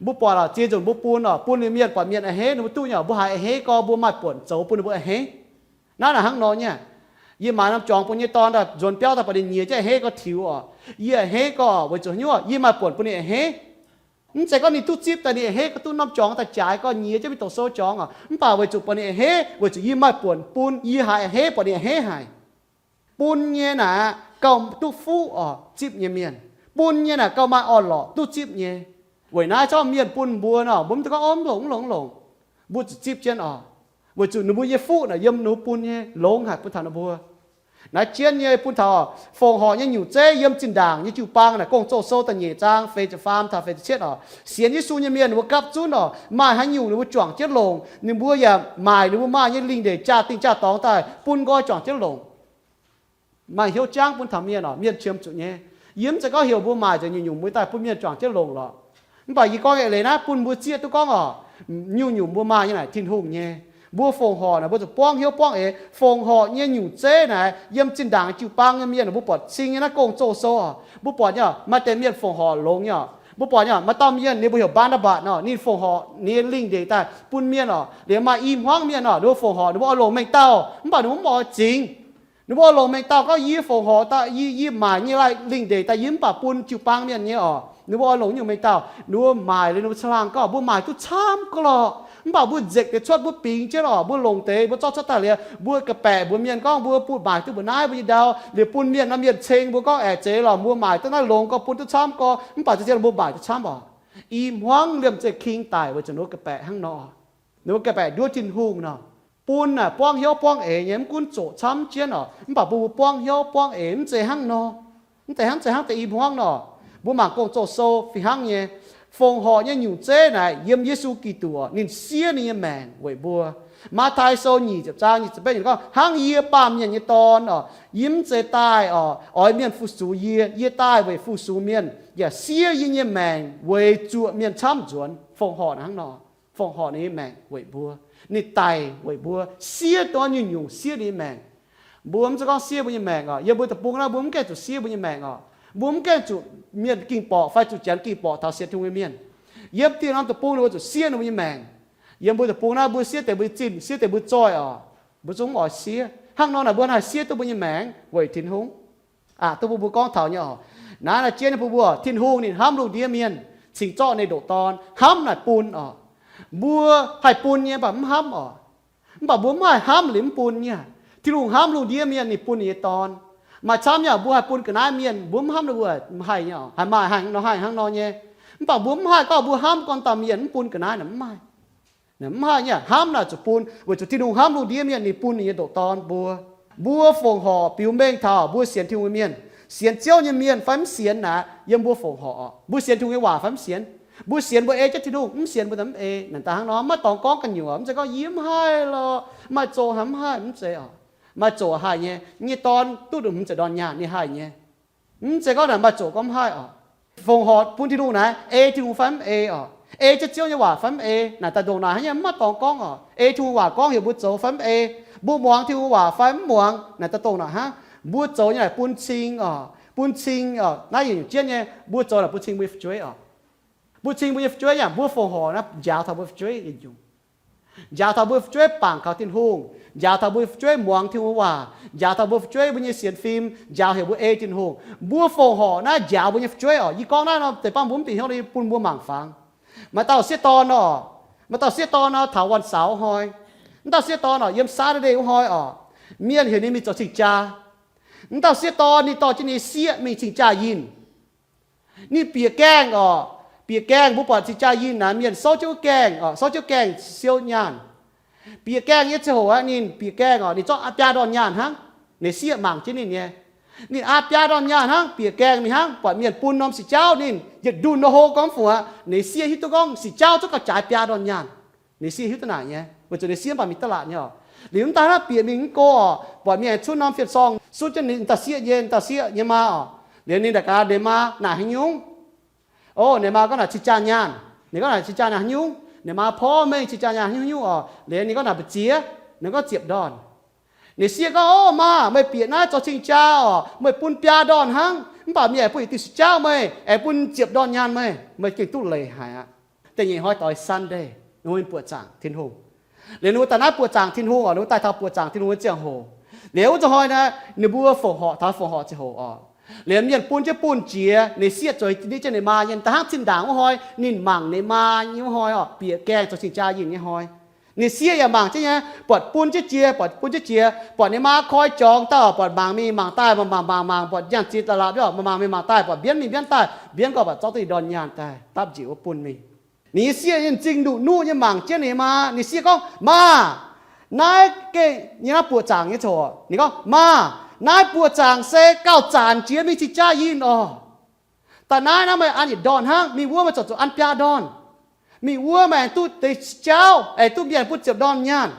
Mbuo buatc oc, ziex nzunc mbuo bun oc, bun liuz mienh buatc mienh a'hneiv, ninh mbuo duqv nyei oc, mbuo haiz a'hneiv gorx mbuo maaih buonc zoux bun ninh mbuo a'hneiv. Naaiv naaic hnangv nor nyei. Yie maaiz norm jorngx bun nyei dorn daaih nzuonx biauv daaih buatc ninh nyiex jienv a'hneiv gorx tiux oc. Yie a'hneiv gorx weic zuqc haaix nyungc? Yie maaih buonc bun ninh a'hneiv. Mv zeiz gorngv ninh duqv zipv daaih ninh a'hneiv gorx duqv norm jorngx daaih jaaix gorx nyiex jienv mingh doqc sou jorngx oc. Mv baac weic zuqc buatc ninh a'hneiv, weic zuqc yie maaih buonc bun, yie haiz a'hneiv buatc ninh a'hneiv haic. Bun nyei naaic gauh duqv fuqv oc, zipv nyei mienh. Bun nyei naaic gauh maaih orn-lorqc duqv zipv nyei. Weic naaiv zorqv mienh bun mbuo nor, mbuo mv dungx gorngv, Ov, mv longc, mv longc, mv longc. Mbuo zuqc zipv jienv oc. Weic zuqc ninh mbuo nyei fuqv naaic yiem ninh mbuo bun nyei longx haic bun taux ninh mbuo. Naaiv jienv nyei bun taux Fongc Horc nyei nyungc zeiv yiem zinh ndaangc nyei jiu-baang naaic Gong-Zoh sou da'nyeic zaang feix ziepc faam taux feix ziepc cietv oc. Sienx Yesu nyei mienh ninh mbuo gapv zunv oc, maaih haaix nyungc ninh mbuo juangc jienv longc, ninh mbuo yaac maaic ninh mbuo maaih nyei lingh ndeic jaa-dingh jaa-dorngx daaih bun nqoi juangc jienv longc. Maaih hnyouv jangv bun taux mienh oc, mienh qiemx zuqc nyei. Yie mv zeiz gorngv heuc mbuo maaic nzengc nyungc-nyungc mbuo daaih bun mienh juangc jienv longc lorqc. Mv baac yie gorngv eix leiz naaiv bun mbuo zieqv duqv gorngv oc, nyungc-nyungc mbuo maaih nyei naaic Tin-Hungh nyei. Mbuo fongc horc naaic mbuo zuqc buangv hnyouv buangv eix. Fongc horc nyei nyungc zeiv naaic yiem zinh ndaangc jiu-baang nyei mienh mbuo buatc cing nyei naaiv Gong-Zoh sou oc. Mbuo buatc nyei oc, maaih deix mienh fongc horc longx nyei oc. Mbuo buatc nyei oc, maaih dauh mienh ninh mbuo heuc Mbaa^naa^mbatc nor, ninh fongc horc ninh nyei lingh ndeic daaih bun mienh oc, liemh maaih i hmuangv mienh oc, ninh mbuo fongc horc ninh mbuo oix longc mengh dauh, mv baac ninh mbuo mv oix zingx. Ninh mbuo oix longc mengh dauh gorngv yie fongc horc daaih, yie, yie maaic nyei lai lingh ndeic daaih yie mv baac bun jiu-baang mienh nyei oc. Ninh mbuo oix longc nyungc mengh dauh, ninh mbuo maaic liuz ninh mbuo caangh laangh gorngv mbuo maaic duqv camv ga'lorqc, mv baac mbuo nzekc deix cuotv mbuo bingx jienv oc, mbuo longc deix mbuo zorqv cuotv daaih liuz mbuo ga'baeqc mbuox mienh gorngv mbuo butv maaic duqv mbuo naaiv mbuo nyei ndau, liuz bun mienh nor mienh ceng mbuo gorngv aeqv, zeiz lorqc, mbuo maaic duqv naaiv longx gorx, bun duqv camv gorx, mv baac za'gengh mbuo maaic duqv camv oc. I hmuangv liemh zeih king daic weic zuqc ninh mbuo ga'baeqc hnangv nor. Ninh mbuo ga'baeqc nduov Tin-Hungh nor. Bun naaic buangv hnyouv buangv eix nyei, mv gunv zoqc camv jienv oc, mv baac bun mbuo buangv hnyouv buangv eix, mv zeiz hnangv nor. Mv zeiz hnangv, zeiz hnangv deix i hmuangv nor. Mbuo mangc Gong-Zoh sou fih hnangv nyei. Fongc horc nyei nyungc zeiv naaic yiem Yesu Giduc oc, ninh siev ninh nyei maengc weic mbuo. Matv^tai Sou nyic ziepc zaang nyic ziepc betv gorngv, Hnangv yie, Baamh Mienh nyei Dorn oc, yie mv zeiz daaih oc oix mienh fu-sux yie. Yie daaih weic fu-sux mienh, yaac siev yie nyei maengc weic zuoqc mienh camv nzuonx. Fongc horc hnangv nor. Fongc horc ninh nyei maengc weic mbuo. Ninh daic weic mbuo, siev dongh nyungc-nyungc siev ninh nyei maengc. Mbuo mv zeiz gorngv siev mbuo nyei maengc oc. Yiem mbuo deic-bung naaiv mbuo mv gaengh zuqc siev mbuo nyei maengc oc. Mbuo mv gaengh zuqc mienh ging borqc fai zuqc Janx ging borqc taux sienx Tin-Hungh nyei mienh. Yiem dieh norm deic-bung ninh mbuo zuqc siev ninh mbuo nyei maengc. Yiem mbuo deic-bung naaiv mbuo siev deix mbuo nyei zinh, siev deix mbuo zoih oc. Mbuo zungv mv oix siev. Hnangv nor naaic mbuo haih siev duqv mbuo nyei maengc weic Tin-Hungh. Aa, duqv bun mbuo gorngv taux nyei oc. Naaiv naaic jienv nyei bun mbuo, Tin-Hungh ninh hnamv lungh ndiev mienh, cingx zorqv ninh ndoqc Dorn, hnamv naaic bun oc. Mbuo haih bun nyei mv baac mv hnamv oc. Mv baac mbuo mv haih hnamv liuz mv bun nyei. Tin-Hungh hnamv lungh ndiev mienh, ninh bun ninh nyei Dorn. Maaih camv nyei oc, mbuo haih bun ga'naaiv mienh, mbuo mv hnamv ninh mbuo haih nyei oc, haih maaih haaix nor haih hnangv nor nyei. Mv baac mbuo mv haih gorngv mbuo hnamv gorn dauh mienh mv bun ga'naaiv naaic mv maaih. Mv haih nyei, hnamv naaic zuqc bun, weic zuqc Tin-Hungh hnamv lungh ndiev mienh, ninh bun ninh nyei ndoqc Dorn mbuo. Mbuo fongc horc biux mengh taux mbuo sienx Tin-Hungh nyei mienh, sienx Ziouv nyei mienh fai mv sienx naaic yiem mbuo fongc horc. Mbuo sienx Tin-Hungh nyei waac fai mv sienx? Mbuo sienx mbuo ei jienv Tin-Hungh, mv sienx mbuo naaic mv ei. Naaic daaih hnangv nor, maiv dorngx gorngv gu'nyuoz, mv zeiz gorngv yie mv haih lorqc, maaih zoqc haaix mv haih, mv zeiz oc. Maaih zoqc haih nyei, nyei dorn duqv hmz ziepc ndorn nyaanh ninh haih nyei. Mv zeiz gorngv naaic maaih zoqc gorngv mv haih oc. Fongc horc bun Tin-Hungh naaic, ei Tin-Hungh fai mv ei oc. Ei jienv Ziouv nyei waac fai mv ei, naaic daaih ndongc naaic hnangv nyei, mv maaih dorngx gorngv oc. Ei Tin-Hungh waac gorngv heuc mbuo zoux fai mv ei, mbuo muangx Tin-Hungh waac fai mv muangx, naaic daaih ndongc naaic hnangv. Mbuo zoux nyei naaic bun cing oc, bun cing oc. Naaiv yietc nyungc jienv nyei, mbuo zoux naaic bun cing mbuo nyei fu'jueiv oc. Bun cing mbuo nyei fu'jueiv yaac mbuo fongc horc naaiv njaaux taux mbuo fu'jueiv yietc nyungc. Njaaux taux mbuo fu'jueiv bangc kaux Tin-Hungh, njaaux taux mbuo fu'jueiv muangx Tin-Hungh waac, njaaux taux mbuo fu'jueiv mbuo nyei sienx fim, njaaux heuc mbuo ei Tin-Hungh. Mbuo fongc horc naaiv njaaux mbuo nyei fu'jueiv oc. Yie gorngv naaiv nor deix bangv mbuo mv bieqc hnyouv, bun mbuo mangc fangx. Maaih dauh sieqv dorn oc. Maaih dauh sieqv dorn nor taux วันเสาร์ hnoi. Mv dauh sieqv dorn oc, yiem Saturday wuov hnoi oc, mienh heuc ninh mingh zoux cing-jaa. Mv dauh sieqv dorn ninh dorh jienv ninh sieqv mingh cing-jaa yinh. Ninh bieqc gaengh oc. Bieqc gaengh, mbuo buatc cing-jaa yinh naaic mienh souv jienv wuov gaengh oc, souv jienv gaengh siou nyaanh. Bieqc gaengh nyei ziangh hoc aqv, ninh bieqc gaengh oc, ninh zorqv aa biaa ndorn nyaanh hnangv. Ninh sieqv mangc jienv ninh nyei. Ninh aa biaa ndorn nyaanh hnangv, bieqc gaengh mingh hnangv, buatc mienh bun norm sic jauv ninh, yietc ndunh nor hlo gormx fungc aqv, ninh sieqv hiuv duqv gorngv sic jauv zungv gauh jaaix biaa ndorn nyaanh. Ninh sieqv hiuv duqv naaic nyei, weic zuqc ninh sieqv mv baac mingh da'laatc nyei oc. Liuz mv daaih hnangv, bieqc mingh mv go oc, buatc mienh cunv norm fienx-sorng suv jienv ninh dauh sieqv nyei, ninh dauh sieqv nyei maa oc. Liuz ninh daux gaux ninh maa naaic haaix nyungc. O, ninh maa gorngv naaic cing-jaa nyaanh. Ninh gorngv naaic cing-jaa nyaanh haaix nyungc? Ninh maa porv mengh cing-jaa nyaanh haaix nyungc haaix nyungc oc. Liuz ninh gorngv naaic mbu'ziex, ninh gorngv ziepc ndorn. Ninh sieqv gorngv, O maa, meih bieqc naaiv zoux cing-jaa oc, meih bun biaa ndorn hnangv, mv baac mienh aengx bun yietc diuh sic jauv meih, aengx bun ziepc ndorn nyaanh meih, meih gengh duqv leiz haic aqv. Da'nyeic hnoi doix Sunday, ninh mbuo buoqc zaangc Tin-Hungh. Liuz ninh mbuo daaih naaiv buoqc zaangc Tin-Hungh oc, ninh mbuo daaih taux buoqc zaangc Tin-Hungh nyei ziangh hoc. Liuz wuov zanc hnoi naaiv ninh mbuo fongc horc taux fongc horc ziangh hoc oc. Liuz mienh bun jienv bunh jiex, ninh sieqv zueiz ninh jienv ninh maa nyei. Da'hnangv zinh ndaangc wuov hnoi ninh mangc ninh maa nyei wuov hnoi oc, bieqc gaengh zoux cing-jaa yinh nyei hnoi. Ninh sieqv yaac mangc jienv nyei, buatc bun jienv jiex, buatc bun jienv jiex, buatc ninh maa koi jorngx daaih, buatc mangc mingh mangc daaih, mangc mangc mangc mangc, buatc nyaanh zitc la'lapc, mangc mangc mingh mangc daaih, buatc mbienv mingh mbienv daaih, mbienv gorngv buatc zorqv duqv ninh ndorn nyaanh daaih dapv njiec wuov bun mingh. Ninh nyei sieqv nyei m'zing nduqc nuqv nyei mangc jienv ninh maa. Ninh sieqv gorngv, Maa, naaiv gengh nyei naaiv buoqc zaangc nyei coc. Ninh gorngv, Maa, naaiv buoqc zaangc se gauh zanc jiex mingh cing-jaa yinh oc. Daaih naaiv naaiv meih an yietc ndorn hnangv, mingh wuov meih ziouc zuqc an biaa ndorn. Mingh wuov meih aengx duqv deix jauv, aengx duqv mienh bun ziepc ndorn nyaanh.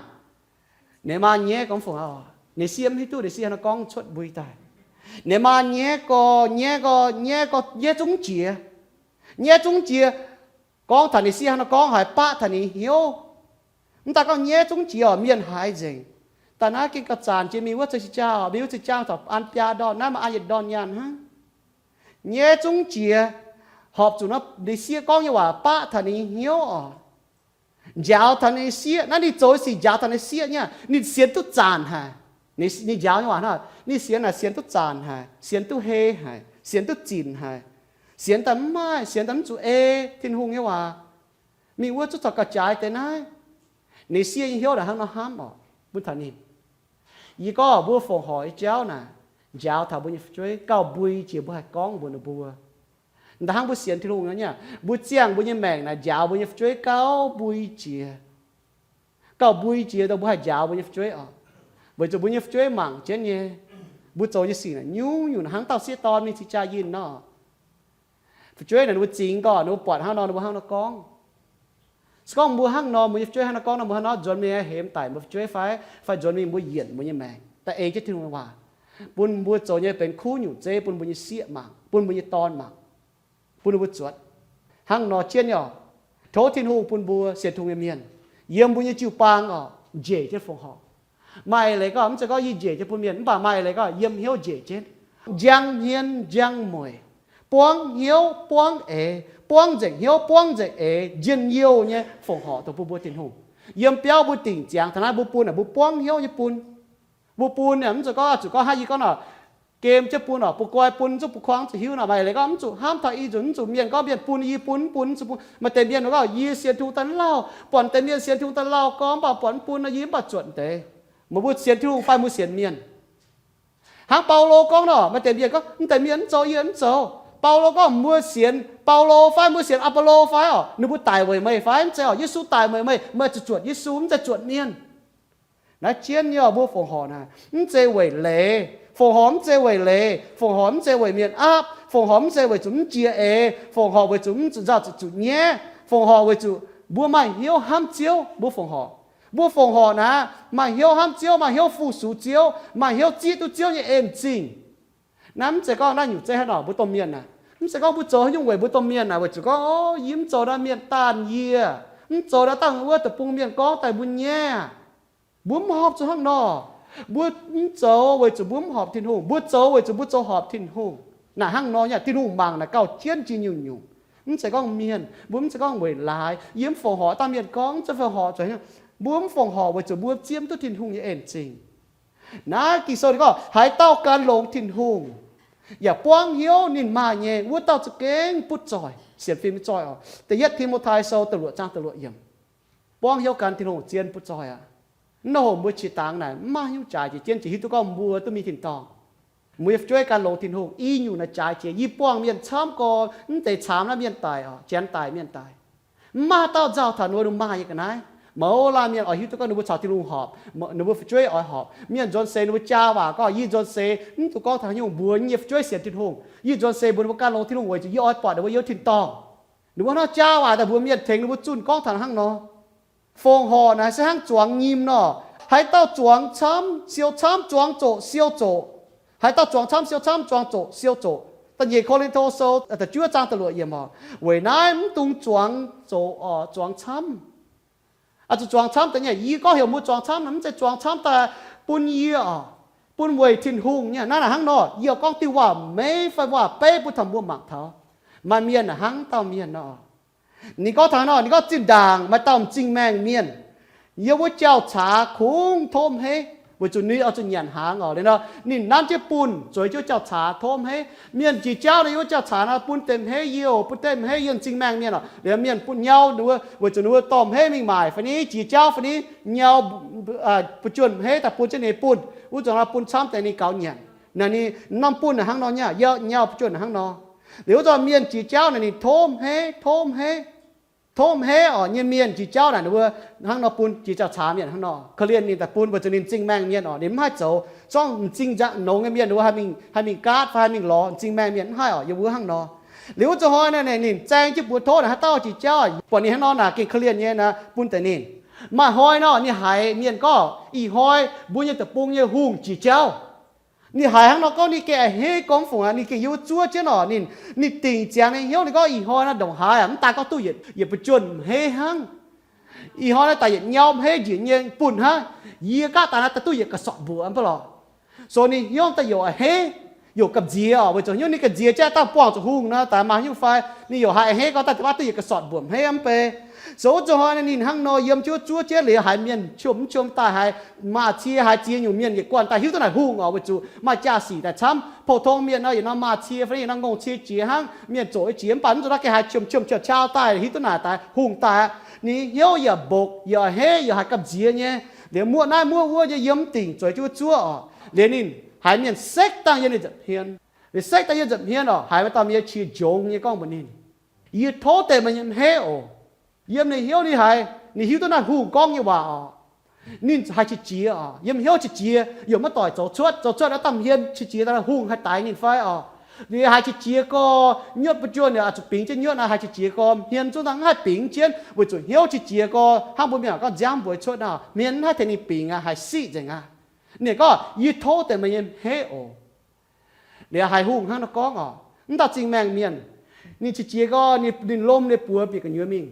Ninh maa nyaiv gorngv fongc aqv. Ninh sieqv mv hiuv duqv ninh sieqv haaix nor gorngv cuotv mbui daaih. Ninh maa nyaiv gorx nyaiv gorx nyaiv gorx nyaiv zungv jiex. Nyaiv zungv jiex, gorngv taux ninh sieqv haaix nor gorngv haiz baqv taux ninh hnyouv. Mv daaih gorngv nyaiv zungv jiex oc, mienh haiz nzengc. Daaih naaiv gengh gauh zanc jiex mingh wuov cing-jaa, mingh wuov cing-jaa taux an biaa ndorn, naaiv maaih an yietc ndorn nyaanh hnangv. Nyaiv zungv jiex, horpc zuqc ninh sieqv gorngv nyei waac baqv taux ninh hnyouv oc. Njaaux taux ninh sieqv. Naaiv ninh zoux sic njaaux taux ninh sieqv nyei. Ninh sienx duqv zanc haic. Ninh njaaux nyei waac hnangv, ninh sienx naaic sienx duqv zanc haic, sienx duqv hei haic, sienx duqv zinc haic. Sienx daaih mv maaih, sienx daaih mv zuqc ei Tin-Hungh nyei waac. Mingh wuov zungv corc gauh jaaix deix naaiv. Ninh sieqv nyei hnyouv naaic hnangv nor hnamv oc, bun taux ninh. Yie gorngv mbuo fongc horc nyei jauv naaic, njaaux taux mbuo nyei fu'jueiv gauh mbui jiex mbuo haih gorngv mbuox ninh mbuo. Da'hnangv mbuo sienx Tin-Hungh nor nyei, mbuo ziangh mbuo nyei maengc naaic njaaux mbuo nyei fu'jueiv gauh mbui jiex. Gauh mbui jiex dongh mbuo haih njaaux mbuo nyei fu'jueiv oc. Weic zuqc mbuo nyei fu'jueiv mangc jienv nyei, mbuo zoux nyei sic naaic nyungc-nyungc hnangv dauh sieqv dorn mingh cing-jaa yinh nor. Fu'jueiv naaic ninh mbuo zingx gorngv, ninh mbuo buatc hnangv nor, ninh mbuo hnangv nor gorngv. Se gorngv mbuo hnangv nor, mbuo nyei fu'jueiv hnangv nor gorngv nor, mbuo hnangv nor nzuonx mingh hemx daic mbuo fu'jueiv fai, fai nzuonx mingh mbuo yienc mbuo nyei maengc daaih ei jienv Tin-Hungh nyei waac, bun mbuo zoux nyei benx kuv nyungc zeiv bun mbuo nyei sieqv mangc, bun mbuo nyei dorn mangc, bun ninh mbuo zuotc. Hnangv nor jienv nyei oc, tov Tin-Hungh bun mbuo sienx Tin-Hungh nyei mienh yiem mbuo nyei jiu-baang oc, njiec jienv fongc horc. Maaih leiz gorngv mv zeiz gorngv yie njiec jienv bun mienh, mv baac maaih leiz gorngv yiem hnyouv njiec jienv, njang hmien njang mueic, buangv hnyouv buangv eix, buangv nzengc hnyouv buangv nzengc eix, njien-youh nyei fongc horc dongh bun mbuo Tin-Hungh. Yiem biauv mbuo dingc ziangx taux naaiv mbuo bun aeqv, mbuo buangv hnyouv nyei bun. Mbuo bun aeqv, mv zeiz gorngv zuqc gorngv hnangv yie gorngv nor, gemh jienv bun oc, bun guai bun, zuqc bun kuangv zuqc hiuv nor, maaih leiz gorngv mv zuqc hnamv taux i nzunc, mv zuqc mienh gorngv mienh bun yie bun, mv bun, mv zuqc bun. Maaih deix mienh gorngv yie sienx Tin-Hungh daaih lauh, buatc deix mienh sienx Tin-Hungh daaih lauh gorngv, mv baac buatc mv bun nor, yie mv baac zuotc deix. Meih mbuo sienx Tin-Hungh fai mbuo sienx mienh? Hnangv Baulo gorngv nor, maaih deix mienh gorngv, mv deix mienh mv zoux, yie mv zoux. Baulo gorngv mbuo sienx Baulo fai mbuo sienx Apolo fai oc, ninh mbuo daic weic meih fai? Mv zeiz oc, Yesu daic weic meih, meih zuqc zuotc Yesu, mv zeiz zuotc mienh. Naaiv jienv nyei oc, mbuo fongc horc naaic mv zeiz weic leiz. Fongc horc mv zeiz weic leiz. Fongc horc mv zeiz weic mienh aapv. Fongc horc mv zeiz weic zuqc mv jiex eix. Fongc horc weic zuqc mv zuqc nzauh zuqc zuqc nyaiv. Fongc horc weic zuqc mbuo maaih hnyouv hnamv Ziouv, mbuo fongc horc. Mbuo fongc horc naaic maaih hnyouv hnamv Ziouv, maaih hnyouv fu-sux Ziouv, maaih hnyouv zieqv duqv Ziouv nyei en zingh. Naaiv mv zeiz gorngv naaiv nyungc zeiv hnangv nor mbuo domh mienh naaic, mv zeiz gorngv mbuo zoux haaix nyungc weic mbuo domh mienh naaic, weic zuqc gorngv, o, yie mv zoux naaiv mienh daanh yie, mv zoux naaiv dangh wuov deic-bung mienh gorngv daaih mbuo nyaiv. Mbuo mv horpc zuqc hnangv nor. Mbuo mv zoux weic zuqc mbuo mv horpc Tin-Hungh. Mbuo zoux weic zuqc mbuo zoux horpc Tin-Hungh. Naaic hnangv nor nyei, Tin-Hungh mangc naaic gauh jienv jiex nyungc-nyungc. Mv zeiz gorngv mienh, mbuo mv zeiz gorngv weic laaix, yie mv fongc horc dangh mienh gorngv, mv zeiz fongc horc zuqc, mbuo mv fongc horc weic zuqc mbuo zieqv duqv Tin-Hungh nyei en zingh. Naaiv Ging-Sou ninh gorngv, haaix dauh gan longx Tin-Hungh yaac buangv hnyouv ninh maaih nyei, wuov dauh za'gengh butv zoih. Sienx fim zoih oc. Da'yietv Ti^mo^tai Sou da'luoqc zaang da'luoqc yiemc. Buangv hnyouv gan Tin-Hungh zien butv zoih aqv. Mv nor houc mbuo qiex dangx naaic mv maaih haaix nyungc jaaix jiex jienv jiex hiuv duqv gorngv mbuo duqv mingh tin-dorngh. Mbuo nyei fu'jueiv gan longx Tin-Hungh, i nyungc naaic jaaix jiex. Yie buangh mienh camv gorx, mv deix caamx naaiv mienh daic oc, janx daic mienh daic. Mv maaih haaix dauh nzauh taux ninh mbuo maaih nyei ga'naaiv. Mouz laanh mienh oix hiuv duqv gorngv ninh mbuo caux Tin-Hungh horpc, ninh mbuo fu'jueiv oix horpc. Mienh nzuonx seix ninh mbuo jaa waac gorngv, yie nzuonx seix mv dungx gorngv taux haaix nyungc mbuox yie nyei fu'jueiv sienx Tin-Hungh. Yie nzuonx seix mbuox ninh mbuo gan longx Tin-Hungh weic zuqc yie oix buatc ninh mbuo yiem tin-dorngh. Ninh mbuo hnangv jaa waac daaih mbuox mienh tengx ninh mbuo zunh gorngv taux hnangv nor. Fongc horc naaic se hnangv zuangx nyim nor. Haaix dauh zuangx camv siou camv, zuangx zoqc siou zoqc. Haaix dauh zuangx camv siou camv, zuangx zoqc siou zoqc. Da'nyeic Ko^lin^to Sou da'juov zaang da'luoqc yiemc oc. Weic naaiv mv dungx zuangx zoqc oc, zuangx camv. Oix zuqc zuangx camv deix nyei. Yie gorngv heuc mbuo zuangx camv naaic, mv zeiz zuangx camv daaih bun yie oc, bun weic Tin-Hungh nyei. Naaiv naaic hnangv nor, yie oix gorngv diuh waac-meiv fai waac-beiv bun taux mbuo mangc taux. Maaih mienh naaic hnangv dauh mienh nor. Ninh gorngv taux nor, ninh gorngv zinh ndaangc maaih dauh m'zing maengh mienh, yiem wuov jauv-caax kungx tov m'heiv, weic zuqc ninh oix zuqc nyanc hnaangx oc. Liuz nor ninh nanv jienv bunh zueiz jienv jauv-caax tov m'heiv. Mienh jiex jauv nor, yiem wuov jauv-caax nor bun deix m'heiv yie oc, bun deix m'heiv yie, m'zing maengh mienh oc. Liuz mienh bunh nyau, weic zuqc ninh mbuo dorh m'heiv mingh maaic fai ni, jiex jauv fai ni, nyau buv juonh m'heiv daaih bun jienv ninh bunh. Wuov zanc nor bun camv deix ninh gaux nyanc. Naaic ninh norm bunh naaic hnangv nor nyei, nyau buv juonh naaic hnangv nor. Liuz wuov zanc mienh jiex jauv naaic ninh tov m'heiv, tov m'heiv, tov m'heiv oc. Nyei mienh jiex jauv naaic ninh mbuo hnangv nor bun jiex jauv-caax mienh hnangv nor, korv-lienh ninh daaih bun, weic zuqc ninh m'zing maengh mienh oc, ninh mv haih zoux. Zorngv m'zing nzangc nongx nyei mienh ninh mbuo haih mingh, haih mingh gaatv fai haih mingh lorz, m'zing maengh mienh mv haih oc. Yiem wuov hnangv nor. Liuz wuov zanc hnoi naaic ninh zaeng jienv mbuox tov naaic haaix dauh jiex jauv, buatc ninh hnangv nor naaic gengh korv-lienh nyei naaic bun deix ninh. Maaih hnoi nor ninh haiz mienh gorngv ih hnoi mbuo nyei deic-bung nyei hungh jiex jauv. Ninh haiz hnangv nor gorngv ninh gengh a'hneiv gorngv fungc aqv. Ninh gengh yiem wuov zuov jienv oc. Ninh, ninh dingc ziangx ninh hnyouv ninh gorngv ih hnoi naaiv ndongc haaix aqv, mv daaih gorngv duqv yietc, yietc buv juonh m'heiv hnangv. Ih hnoi naaiv daaih yietc nyau m'heiv njiec nyei bunh hnangv. Yie gaav daaih naaiv daaih duqv yietc ga'sortv mbuoqc mv baac lorqc. So ninh hnyouv daaih youc a'hneiv, youc gamh nziex oc. Weic zuqc hnyouv ninh gamh nziex jienv dangh buangh zuqc hungh nor, daaih maaih hnyouv fai ninh youc haiz a'hneiv gorngv daaih da'baav duqv yietc ga'sortv mbuoqc m'heiv mv bei. So wuov zanc hnoi ninh hnangv nor yiem jienv wuov zuov jienv liuz haiz mienh qiemx mv qiemx daaih, haiz maaz-cie haiz ziex nyungc mienh yietc guanh daaih hiuv duqv naaic hungh oc. Weic zuqc maaih jaa-sic daaih camv. Pou-tong mienh nor yietc norm maaz-cie fai yietc norm ngongh cie jiex hnangv, mienh zoqc nyei jiex mv baac mv zuqc naaiv gengh haiz qiemx qiemx qiemx qau daaih hiuv duqv naaic daaih hungh daaih aqv. Ninh hnyouv yaac mbokc, yaac a'hneiv, yaac haiz gamh nziex nyei. Liuz muoqv naaiv muoqv wuov nyei yiem mv dingc zueiz jienv wuov zuov oc. Liuz ninh haiz mienh sekv dangh yiem ninh nza'hmien hmien. Liuz sekv dangh yiem nza'hmien oc, haiz maaih dauh mienh qiex njongx nyei gorngv mbuox ninh, yie tov deix meih nyei m'heiv oc. Yiem ninh hnyouv ninh haiz ninh hiuv duqv naaiv hungh gorngv nyei waac oc. Ninh haiz qiex jiez oc. Yiem hnyouv qiex jiez, yaac maiv doic zoux cuotv. Zoux cuotv naaiv dangh hmien qiex jiez daaih hungh haih daix ninh fai oc. Liuz haiz qiex jiez gorx, nyuotv buv juonh yaac zuqc bingx jienv nyuotv naaiv, haiz qiex jiez gorx hmien zungv daaih mv haih bingx jienv weic zuqc hnyouv qiex jiez gorx hnangv mbuo mienh gorngv nziaamv mbueix cuotv naaic, hmien mv haih tengx ninh bingx aqv, haiz siqv nzengc aqv. Ninh gorngv, yie tov deix meih nyei m'heiv oc. Liuz haiz hungh hnangv nor gorngv oc, mv dauh m'zing maengh mienh, ninh qiex jiez gorx ninh lomh ninh buoz bieqc gu'nyuoz mingh,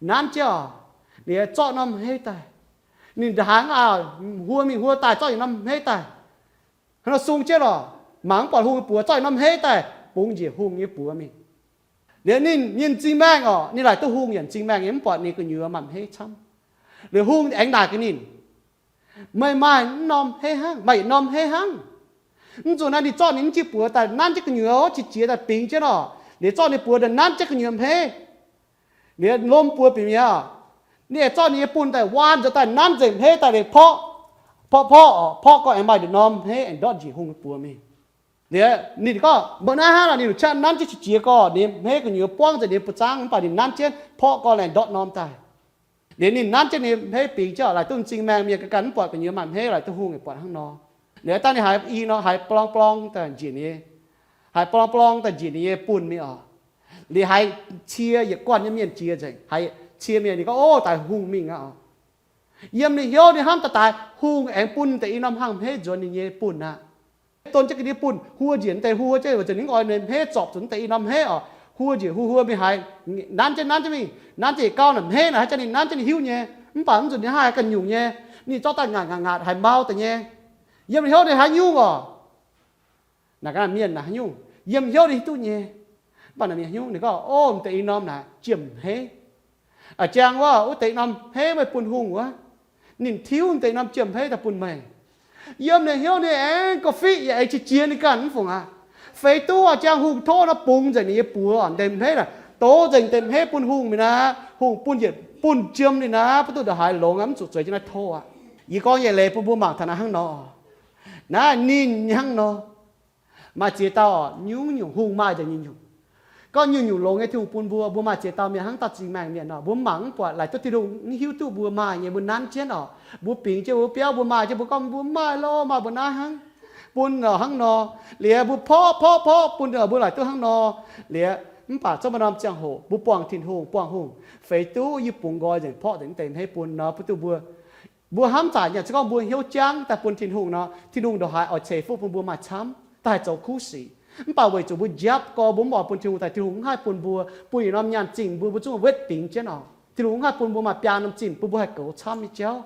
nanv jienv oc. Liuz zorqv norm m'heiv daaih, ninh hnaangx aac, huo mingh huo daaih zorqv yietc norm m'heiv daaih. Hnangv nor sung jienv oc, mangc mv buatc hungh nyei buoz, zorqv yietc norm m'heiv daaih bungx njiec hungh nyei buoz mingh. Liuz ninh nyei m'zing maengh oc, ninh laaic duqv hungh yaac m'zing maengh nyei, mv buatc ninh gu'nyuoz maaih m'heiv camv. Liuz hungh aengx naaic gaax ninh, meih maaih mv norm m'heiv hnangv, maaih yietc norm m'heiv hnangv. Mv zuqc naaiv ninh zorqv ninh mv jienv buoz daaih nanv jienv gu'nyuoz qiex jiez daaih bingx jienv oc. Liuz zorqv ninh buoz daaih nanv jienv gu'nyuoz m'heiv. Liuz lomh buoz bieqc mi'aqv, ninh zorqv ninh nyei bunh daaih waan nzuonx daaih nanv nzengc m'heiv daaih liuz porv, porv porv oc, porv gorx aengx maaih nduqc norm m'heiv aengx ndortv njiec hungh nyei buoz mingh. Liuz ninh gorngv mbuo naaiv hnangv lorqc, ninh qaqv nanv jienv qiex jiez gorx ninh m'heiv gu'nyuoz buangv nzengc ninh nyei buoz zaangv, mv baac ninh nanv jienv porv gorx aengx ndortv norm daaih. Liuz ninh nanv jienv ninh m'heiv bingx jienv oc, laaic duqv m'zing maengh mienh ganh ganh mv buatc gu'nyuoz maaih m'heiv, laaic duqv hungh yaac buatc hnangv nor. Liuz dangh ninh haiz i nor haiz blorng blorng daaih njiec ninh nyei, haiz blorng blorng daaih njiec ninh nyei bunh mingh oc. Liuz haiz cie yietc guanh nyei mienh jiex nzengc, haiz cie mienh ninh gorngv, ov, daaih hungh mingh aqv oc. Yiem ninh hnyouv ninh hnamv daaih, daaih hungh aengx bun deix i norm hangh m'heiv nzuonx ninh nyei bunh aqv. Don jienv ga'ndiev bunh huo njiec deix, huo huo jienv weic zuqc ninh oix ninh m'heiv zorpc zuqc deix i norm m'heiv oc. Huo njiec huo huo mingh haiz nanv jienv nanv jienv mingh, nanv jienv yietc gauh naaic m'heiv naaic haaix jangx ninh nanv jienv ninh hiuv nyei, mv baac mv zuqc ninh haih ganh nyungc nyei. Ninh zorqv daaih ngaatc ngaatc ngaatc haiz mau deix nyei. Yiem ninh hnyouv ninh haiz nyungc oc. Naaic gaax mienh naaic haaix nyungc, yiem hnyouv ninh hiuv duqv nyei. Mv baac naaic mienh haaix nyungc ninh gorngv, ov, m'deix i norm naaic jiem m'heiv. A'jang wuov, wuov deix i norm m'heiv meih bun hungh wuov, ninh tiuv m'deix i norm jiem m'heiv daaih bun meih. Yiem ninh hnyouv ninh aengx gorqv-fiqv yaac aengx qiex jiez ninh ganh mv fungc aqv. Feix duqv a'jang hungh tov nor bungx nzengc ninh nyei buoz, m'deix m'heiv naaic dox nzengc m'deix m'heiv bun hungh mingh naaic, hungh bun yietc bunh jiem ninh naaic, mv duqv ndongc haaix longx aqv, mv zuqc zueiz jienv naaiv tov aqv. Yie gorngv nyei leiz bun mbuo mangc taux naaiv hnangv nor. Naaiv ninh hnangv nor. Maaih ziex dauh oc, nyungc-nyungc hungh maaih nzengc nyungc-nyungc. Gorngv nyungc-nyungc longx nyei Tin-Hungh bun mbuo, mbuo maaih ziex dauh mienh hnangv dauh m'zing maengh mienh oc, mbuo mangc mv buatc, laaic duqv Tin-Hungh mv hiuv duqv mbuo maaih nyei, mbuo nanv jienv oc. Mbuo bingx jienv mbuo biauv mbuo maaih jienv, mbuo gorngv mbuo maaih lorqc, maaih mbuo naaiv hnangv, bun oc hnangv nor. Liuz mbuo porv porv porv bun mbuo laaic duqv hnangv nor. Liuz mv baac zorqv maaih norm ziangh hoc mbuo buangh Tin-Hungh, buangh hungh, feix duqv yie bungx nqoi nzengc, porv nzengc mv deix m'heiv bun nor, bun duqv mbuo mbuo hnamv zaaic nyei, se gorngv mbuo hnyouv jangv daaih bun Tin-Hungh nor, Tin-Hungh ndongc haaix oix ceix fuqv bun mbuo maaih camv, daaih zoux kuv sic. Mv baac weic zuqc mbuo njapv gorx, mbuo mv oix bun Tin-Hungh daaih, Tin-Hungh mv haih bun mbuo, bun yietc norm nyaanh zingh mbuo, mbuo zungv wetv bingx jienv oc. Tin-Hungh mv haih bun mbuo maaih biaa norm zinh bun mbuo haih goux camv nyei jauv.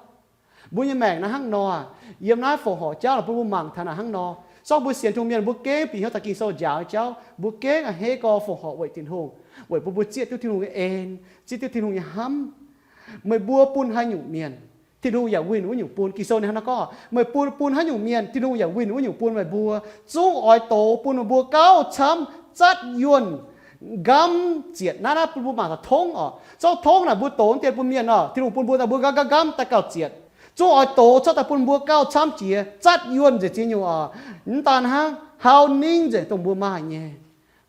Mbuo nyei maengc naaiv hnangv nor, yiem naaiv fongc horc jauv naaic bun mbuo mangc taux naaic hnangv nor. Zorqv mbuo sienx Tin-Hungh mienh, mbuo gengh bieqc hnyouv taux Ging-Sou njaaux nyei jauv, mbuo gengh a'hneiv gorx fongc horc weic Tin-Hungh, weic mbuo mbuo zieqv duqv Tin-Hungh nyei en, zieqv duqv Tin-Hungh nyei hnamv. Meih mbuo bun haaix nyungc mienh, Tin-Hungh yaac winh wuov nyungc bun. Ging-Sou ninh hnangv naaiv gorngv, meih bun, bun haaix nyungc mienh, Tin-Hungh yaac winh wuov nyungc bun meih mbuo. Zungv oix doz bun meih mbuo gauh camv, zatv yuonh, nqamv zietc. Naaiv, naaiv bun mbuo mangc taux tongv oc. Zorqv tongv naaic mbuo doz dien bun mienh oc, Tin-Hungh bun mbuo daaih mbuo nqamv nqamv nqamv daaih gauh zietc. Zungv oix doz cuotv daaih bun mbuo gauh camv jiex, zatv yuonh nzengc ziex nyungc oc. Mv daan hnangv, hau ningv nzengc dongh mbuo maaih nyei.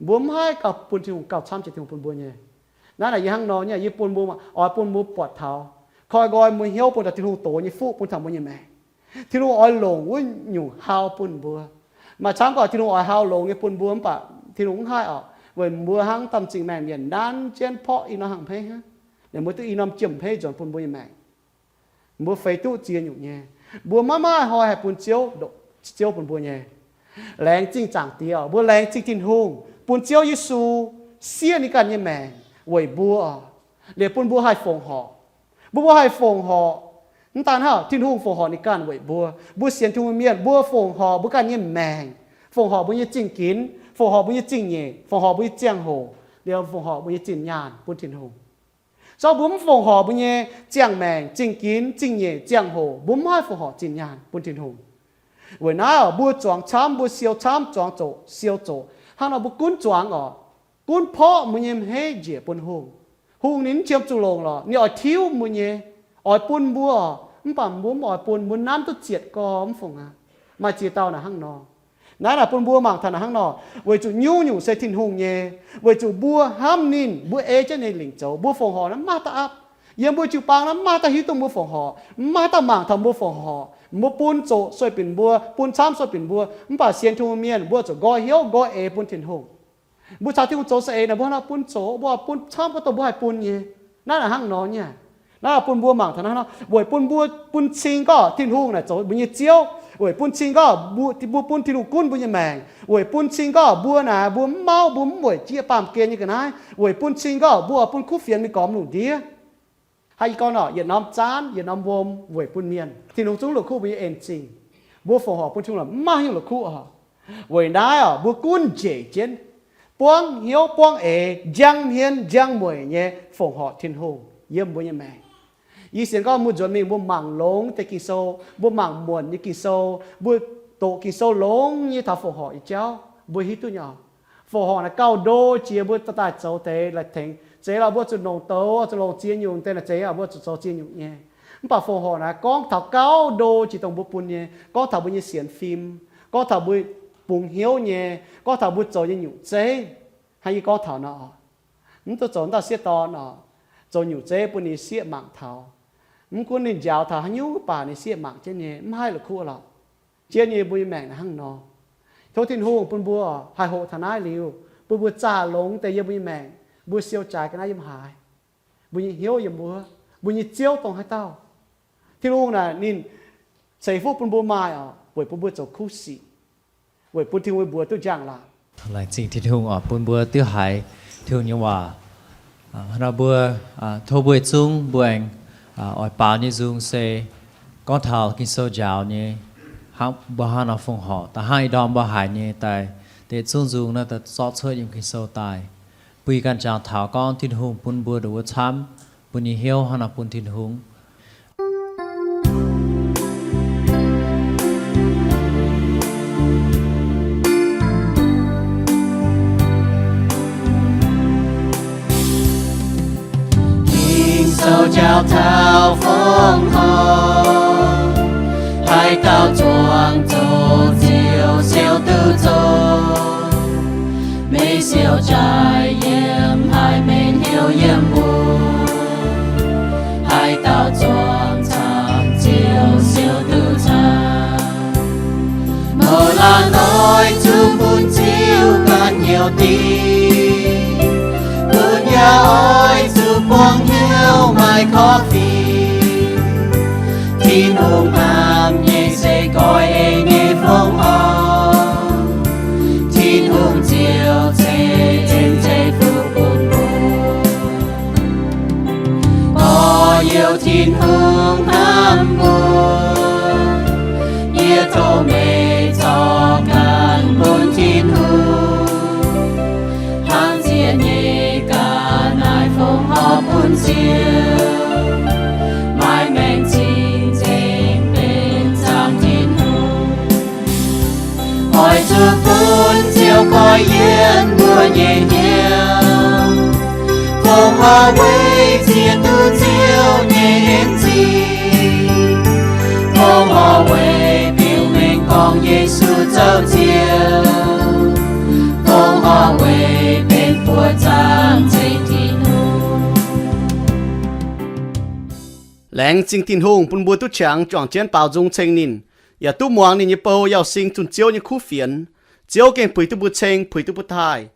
Mbuo mv haih gauh bun Tin-Hungh gauh camv jiex Tin-Hungh bun mbuo nyei. Naaiv naaic yie hnangv nor nyei, yie bun mbuo, oix bun mbuo buatc taux, koi nqoi mbuo hnyouv bun taux Tin-Hungh doz nyei fuqv bun taux mbuo nyei maengc. Tin-Hungh oix longc wuov nyungc hau bun mbuo. Maaih camv gorqv Tin-Hungh oix hau longx nyei bun mbuo, mv baac Tin-Hungh mv haih oc, weic mbuo hnangv domh zingh maengc mienh nanv jienv porqv i norm hnangv hmeiv hnangv. Ninh mbuo duqv i norm jiem hmeiv nzuonx bun mbuo nyei maengc. Mbuo feix duqv ziex nyungc nyei. Mbuo maiv maaih hnoi haih bun Ziouv, Ziouv bun mbuo nyei. Laengz zingh Zaangc Diex oc, mbuo laengz zingh Tin-Hungh bun Ziouv Yesu siev ninh ganh nyei maengc weic mbuo oc, liuz bun mbuo haih fongc horc. Mbuo, mbuo haih fongc horc. Mv daan hnangv, Tin-Hungh fongc horc ninh ganh weic mbuo. Mbuo sienx Tin-Hungh mienh, mbuo fongc horc mbuo ganh nyei maengc, fongc horc mbuo nyei zingh ginx, fongc horc mbuo nyei zingh nyeic, fongc horc mbuo nyei ziangh hoc, liuz fongc horc mbuo nyei zinh nyaanh bun Tin-Hungh. Zorqv mbuo mv fongc horc mbuo nyei ziangh maengc, zingh ginx, zingh nyeic, ziangh hoc, mbuo mv haih fongc horc zinh nyaanh bun Tin-Hungh. Weic naaiv oc, mbuo zuangx camv, mbuo siou camv, zuangx zoqc, siou zoqc. Hnangv nor mbuo gunv zuangx oc, gunv porv mbuo nyei hmeiv njiec bun hungh. Hungh ninh mv qiemx zuqc longc lorqc, ninh oix tiuv mbuo nyei, oix bun mbuo oc, mv baac mbuo mv oix bun, mbuo nanv duqv zietc gorx mv fongc aqv. Maaih ziex dauh naaic hnangv nor. Naaiv naaic bun mbuo mangc taux naaic hnangv nor, weic zuqc nyungc-nyungc se Tin-Hungh nyei, weic zuqc mbuo hnamv ninh, mbuo ei jienv ninh lingc zoux, mbuo fongc horc naaiv mv maaih dauh aapv. Yiem mbuo jiu-baang naaiv mv maaih dauh hiuv duqv mbuo fongc horc, mv maaih dauh mangc taux mbuo fongc horc. Mbuo bun zoqc sueih binc mbuo, bun camv sueih binc mbuo, mv baac sienx Tin-Hungh mienh mbuo zuqc nqoi hnyouv nqoi eix bun Tin-Hungh. Mbuo caux Tin-Hungh zoux za'eix naaic, mbuo hnangv nor bun zoqc, mbuo oix bun camv gorngv dongh mbuo haih bun nyei. Naaiv naaic hnangv nor nyei. Naaiv bun mbuo mangc taux hnangv nor, weic bun mbuo bun cing gorngv Tin-Hungh naaic zoux mbuo nyei Ziouv, weic bun cing gorngv mbuo, mbuo bun Tin-Hungh gunv mbuo nyei maengc, weic bun cing gorngv mbuo naaic mbuo mv mauv, mbuo mv weic jieqv baamh gen nyei ga'naaiv, weic bun cing gorngv mbuo oix bun kuv fienx mingh gormx lungh ndiev. Hnangv yie gorngv nor, yietc norm zaanv, yietc norm wuom weic bun mienh. Tin-Hungh zungv la'kuqv mbuo nyei en-zingh. Mbuo fongc horc bun Tin-Hungh naaic mv maaih haaix nyungc la'kuqv oc. Weic naaiv oc, mbuo gunv njiec jienv, buangv hnyouv buangv eix, njang hmien njang mueic nyei fongc horc Tin-Hungh yiem mbuo nyei maengc. Yie sienx gorngv mbuo nzuonx mingh mbuo mangc longx deix Ging-Sou, mbuo mangc muonc nyei Ging-Sou, mbuo doqc Ging-Sou longx nyei taux fongc horc nyei jauv, mbuo hiuv duqv nyei oc. Fongc horc naaic gauh ndo jiex mbuo daaih zoux deix la'tengx. Zeiz lorqc, mbuo zuqc longc douz, zuqc longc ziex nyungc deix naaic, zeiz mbuo zuqc zoux ziex nyungc nyei. Mv baac fongc horc naaic gorngv taux gauh ndo jiex dongh mbuo bun nyei, gorngv taux mbuo nyei sienx fim, gorngv taux mbuo bungx hnyouv nyei, gorngv taux mbuo zoux nyei nyungc zeiv. Hnangv yie gorngv taux nor, mv duqv zoux dauh sieqv dorn oc, zoux nyungc zeiv bun ninh sieqv mangc taux. Mv gunv ninh njaaux taux haaix nyungc mv baac ninh sieqv mangc jienv nyei, mv haih la'kuqv lorqc. Jienv nyei mbuo nyei maengc naaic hnangv nor. Tov Tin-Hungh bun mbuo haih hoqc taux naaiv liuz, bun mbuo zaah longx deix yiem mbuo nyei maengc, mbuo siou jaaix ga'naaiv yiem haaix, mbuo nyei hnyouv yiem mbuo, mbuo nyei Ziouv dongh haaix dauh. Tin-Hungh naaic ninh ceix fuqv bun mbuo maaih oc, weic bun mbuo zoux kuv sic, weic bun Tin-Hungh mbuox duqv njang-laangc. Laengz zingh Tin-Hungh oc, bun mbuo duqv haiz Tin-Hungh nyei waac. Hnangv nor mbuo, tov mbuo zungv mbuo aengx oix baaux nyei nzung se gorngv taux Ging-Sou njaaux nyei, hnangv mbuo hnangv nor fongc horc, da'hnangv ih ndorm mbuo haiz nyei daaih, deix zungv nzung naaiv daaih zorqv cuotv yiem Ging-Sou daaih. Bun yie ganh jangx taux gorngv Tin-Hungh bun mbuo nduqc wuov camv, mbuo nyei hnyouv hnangv nor bun Tin-Hungh. Ging-Sou njaaux taux fongc horc, haaix dauh zuangx zoqc ziouc siou duqv zoqc. Meih siou jaaix yiem haaix, meih hnyouv yiem wuov, haaix dauh zuangx camv ziouc siou duqv camv. Mouz laanh oix zuqc bun Ziouv ganh hnyouv dingc, bun yaac oix zuqc buangh hnyouv maaih korv-fim. Tin-Hungh hnamv nyei se nqoi eix nyei fongc horc. Tin-Hungh ziouc ceix en ceix fuqv bun mbuo. Gorx-youz, Tin-Hungh hnamv mbuo. Yie tov meih zorc gaax. Yiem mbuo nyei hnyouv, fongc horc weic ziex duqv Ziouv nyei en zingh. Fongc horc weic biux mengh gorngv Yesu zoux Ziouv. Fongc horc weic benx buoqc zaangc ceng Tin-Hungh. Laengz zingh Tin-Hungh bun mbuo duqv qangx juangc jienv baaux nzung ceng ninh, yaac duqv muangx ninh nyei bou Yauh Sing zunh Ziouv nyei kuv fienx. Ziouv gengh puix duqv mbuo ceng, puix duqv mbuo taaih.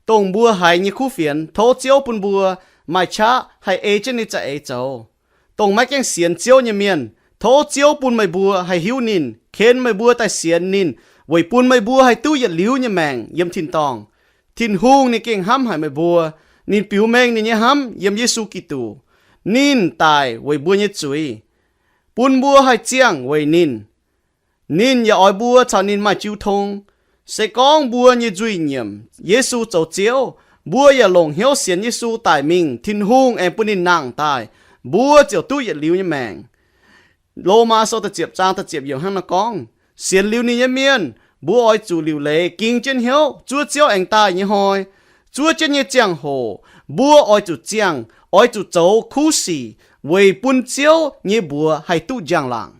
Dongh mbuo haiz nyei kuv fienx, tov Ziouv bun mbuo maaih qaqv haih ei jienv ninh nyei za'eix zoux. Dongh maiv gaengh sienx Ziouv nyei mienh, tov Ziouv bun meih mbuo haih hiuv ninh, ken meih mbuo daaih sienx ninh, weic bun meih mbuo haih duqv yietc liuz nyei maengc yiem tin-dorngh. Tin-Hungh ninh gengh hnamv haic meih mbuo. Ninh biux mengh ninh nyei hnamv yiem Yesu Giduc. Ninh daic weic mbuo nyei zuiz, bun mbuo haih ziangh weic ninh. Ninh yaac oix mbuo caux ninh maaih jiu tong. Se gorngv mbuo nyei nzuih nyiemc Yesu zoux Ziouv, mbuo yaac longc hnyouv sienx Yesu daic mingh, Tin-Hungh aengx bun ninh nangh daaih, mbuo ziouc duqv yietc liuz nyei maengc. Lomaa Sou da'ziepc zaang da'ziepc yiemc hnangv naaiv gorngv, sienx liuz ninh nyei mienh, mbuo oix zuqc liuc leiz ging jienv hnyouv zuov Ziouv aengx daaih nyei hnoi. Zuov jienv nyei ziangh hoc, mbuo oix zuqc ziangh, oix zuqc zoux kuv sic weic bun Ziouv nyei mbuox haih duqv njang-laangc.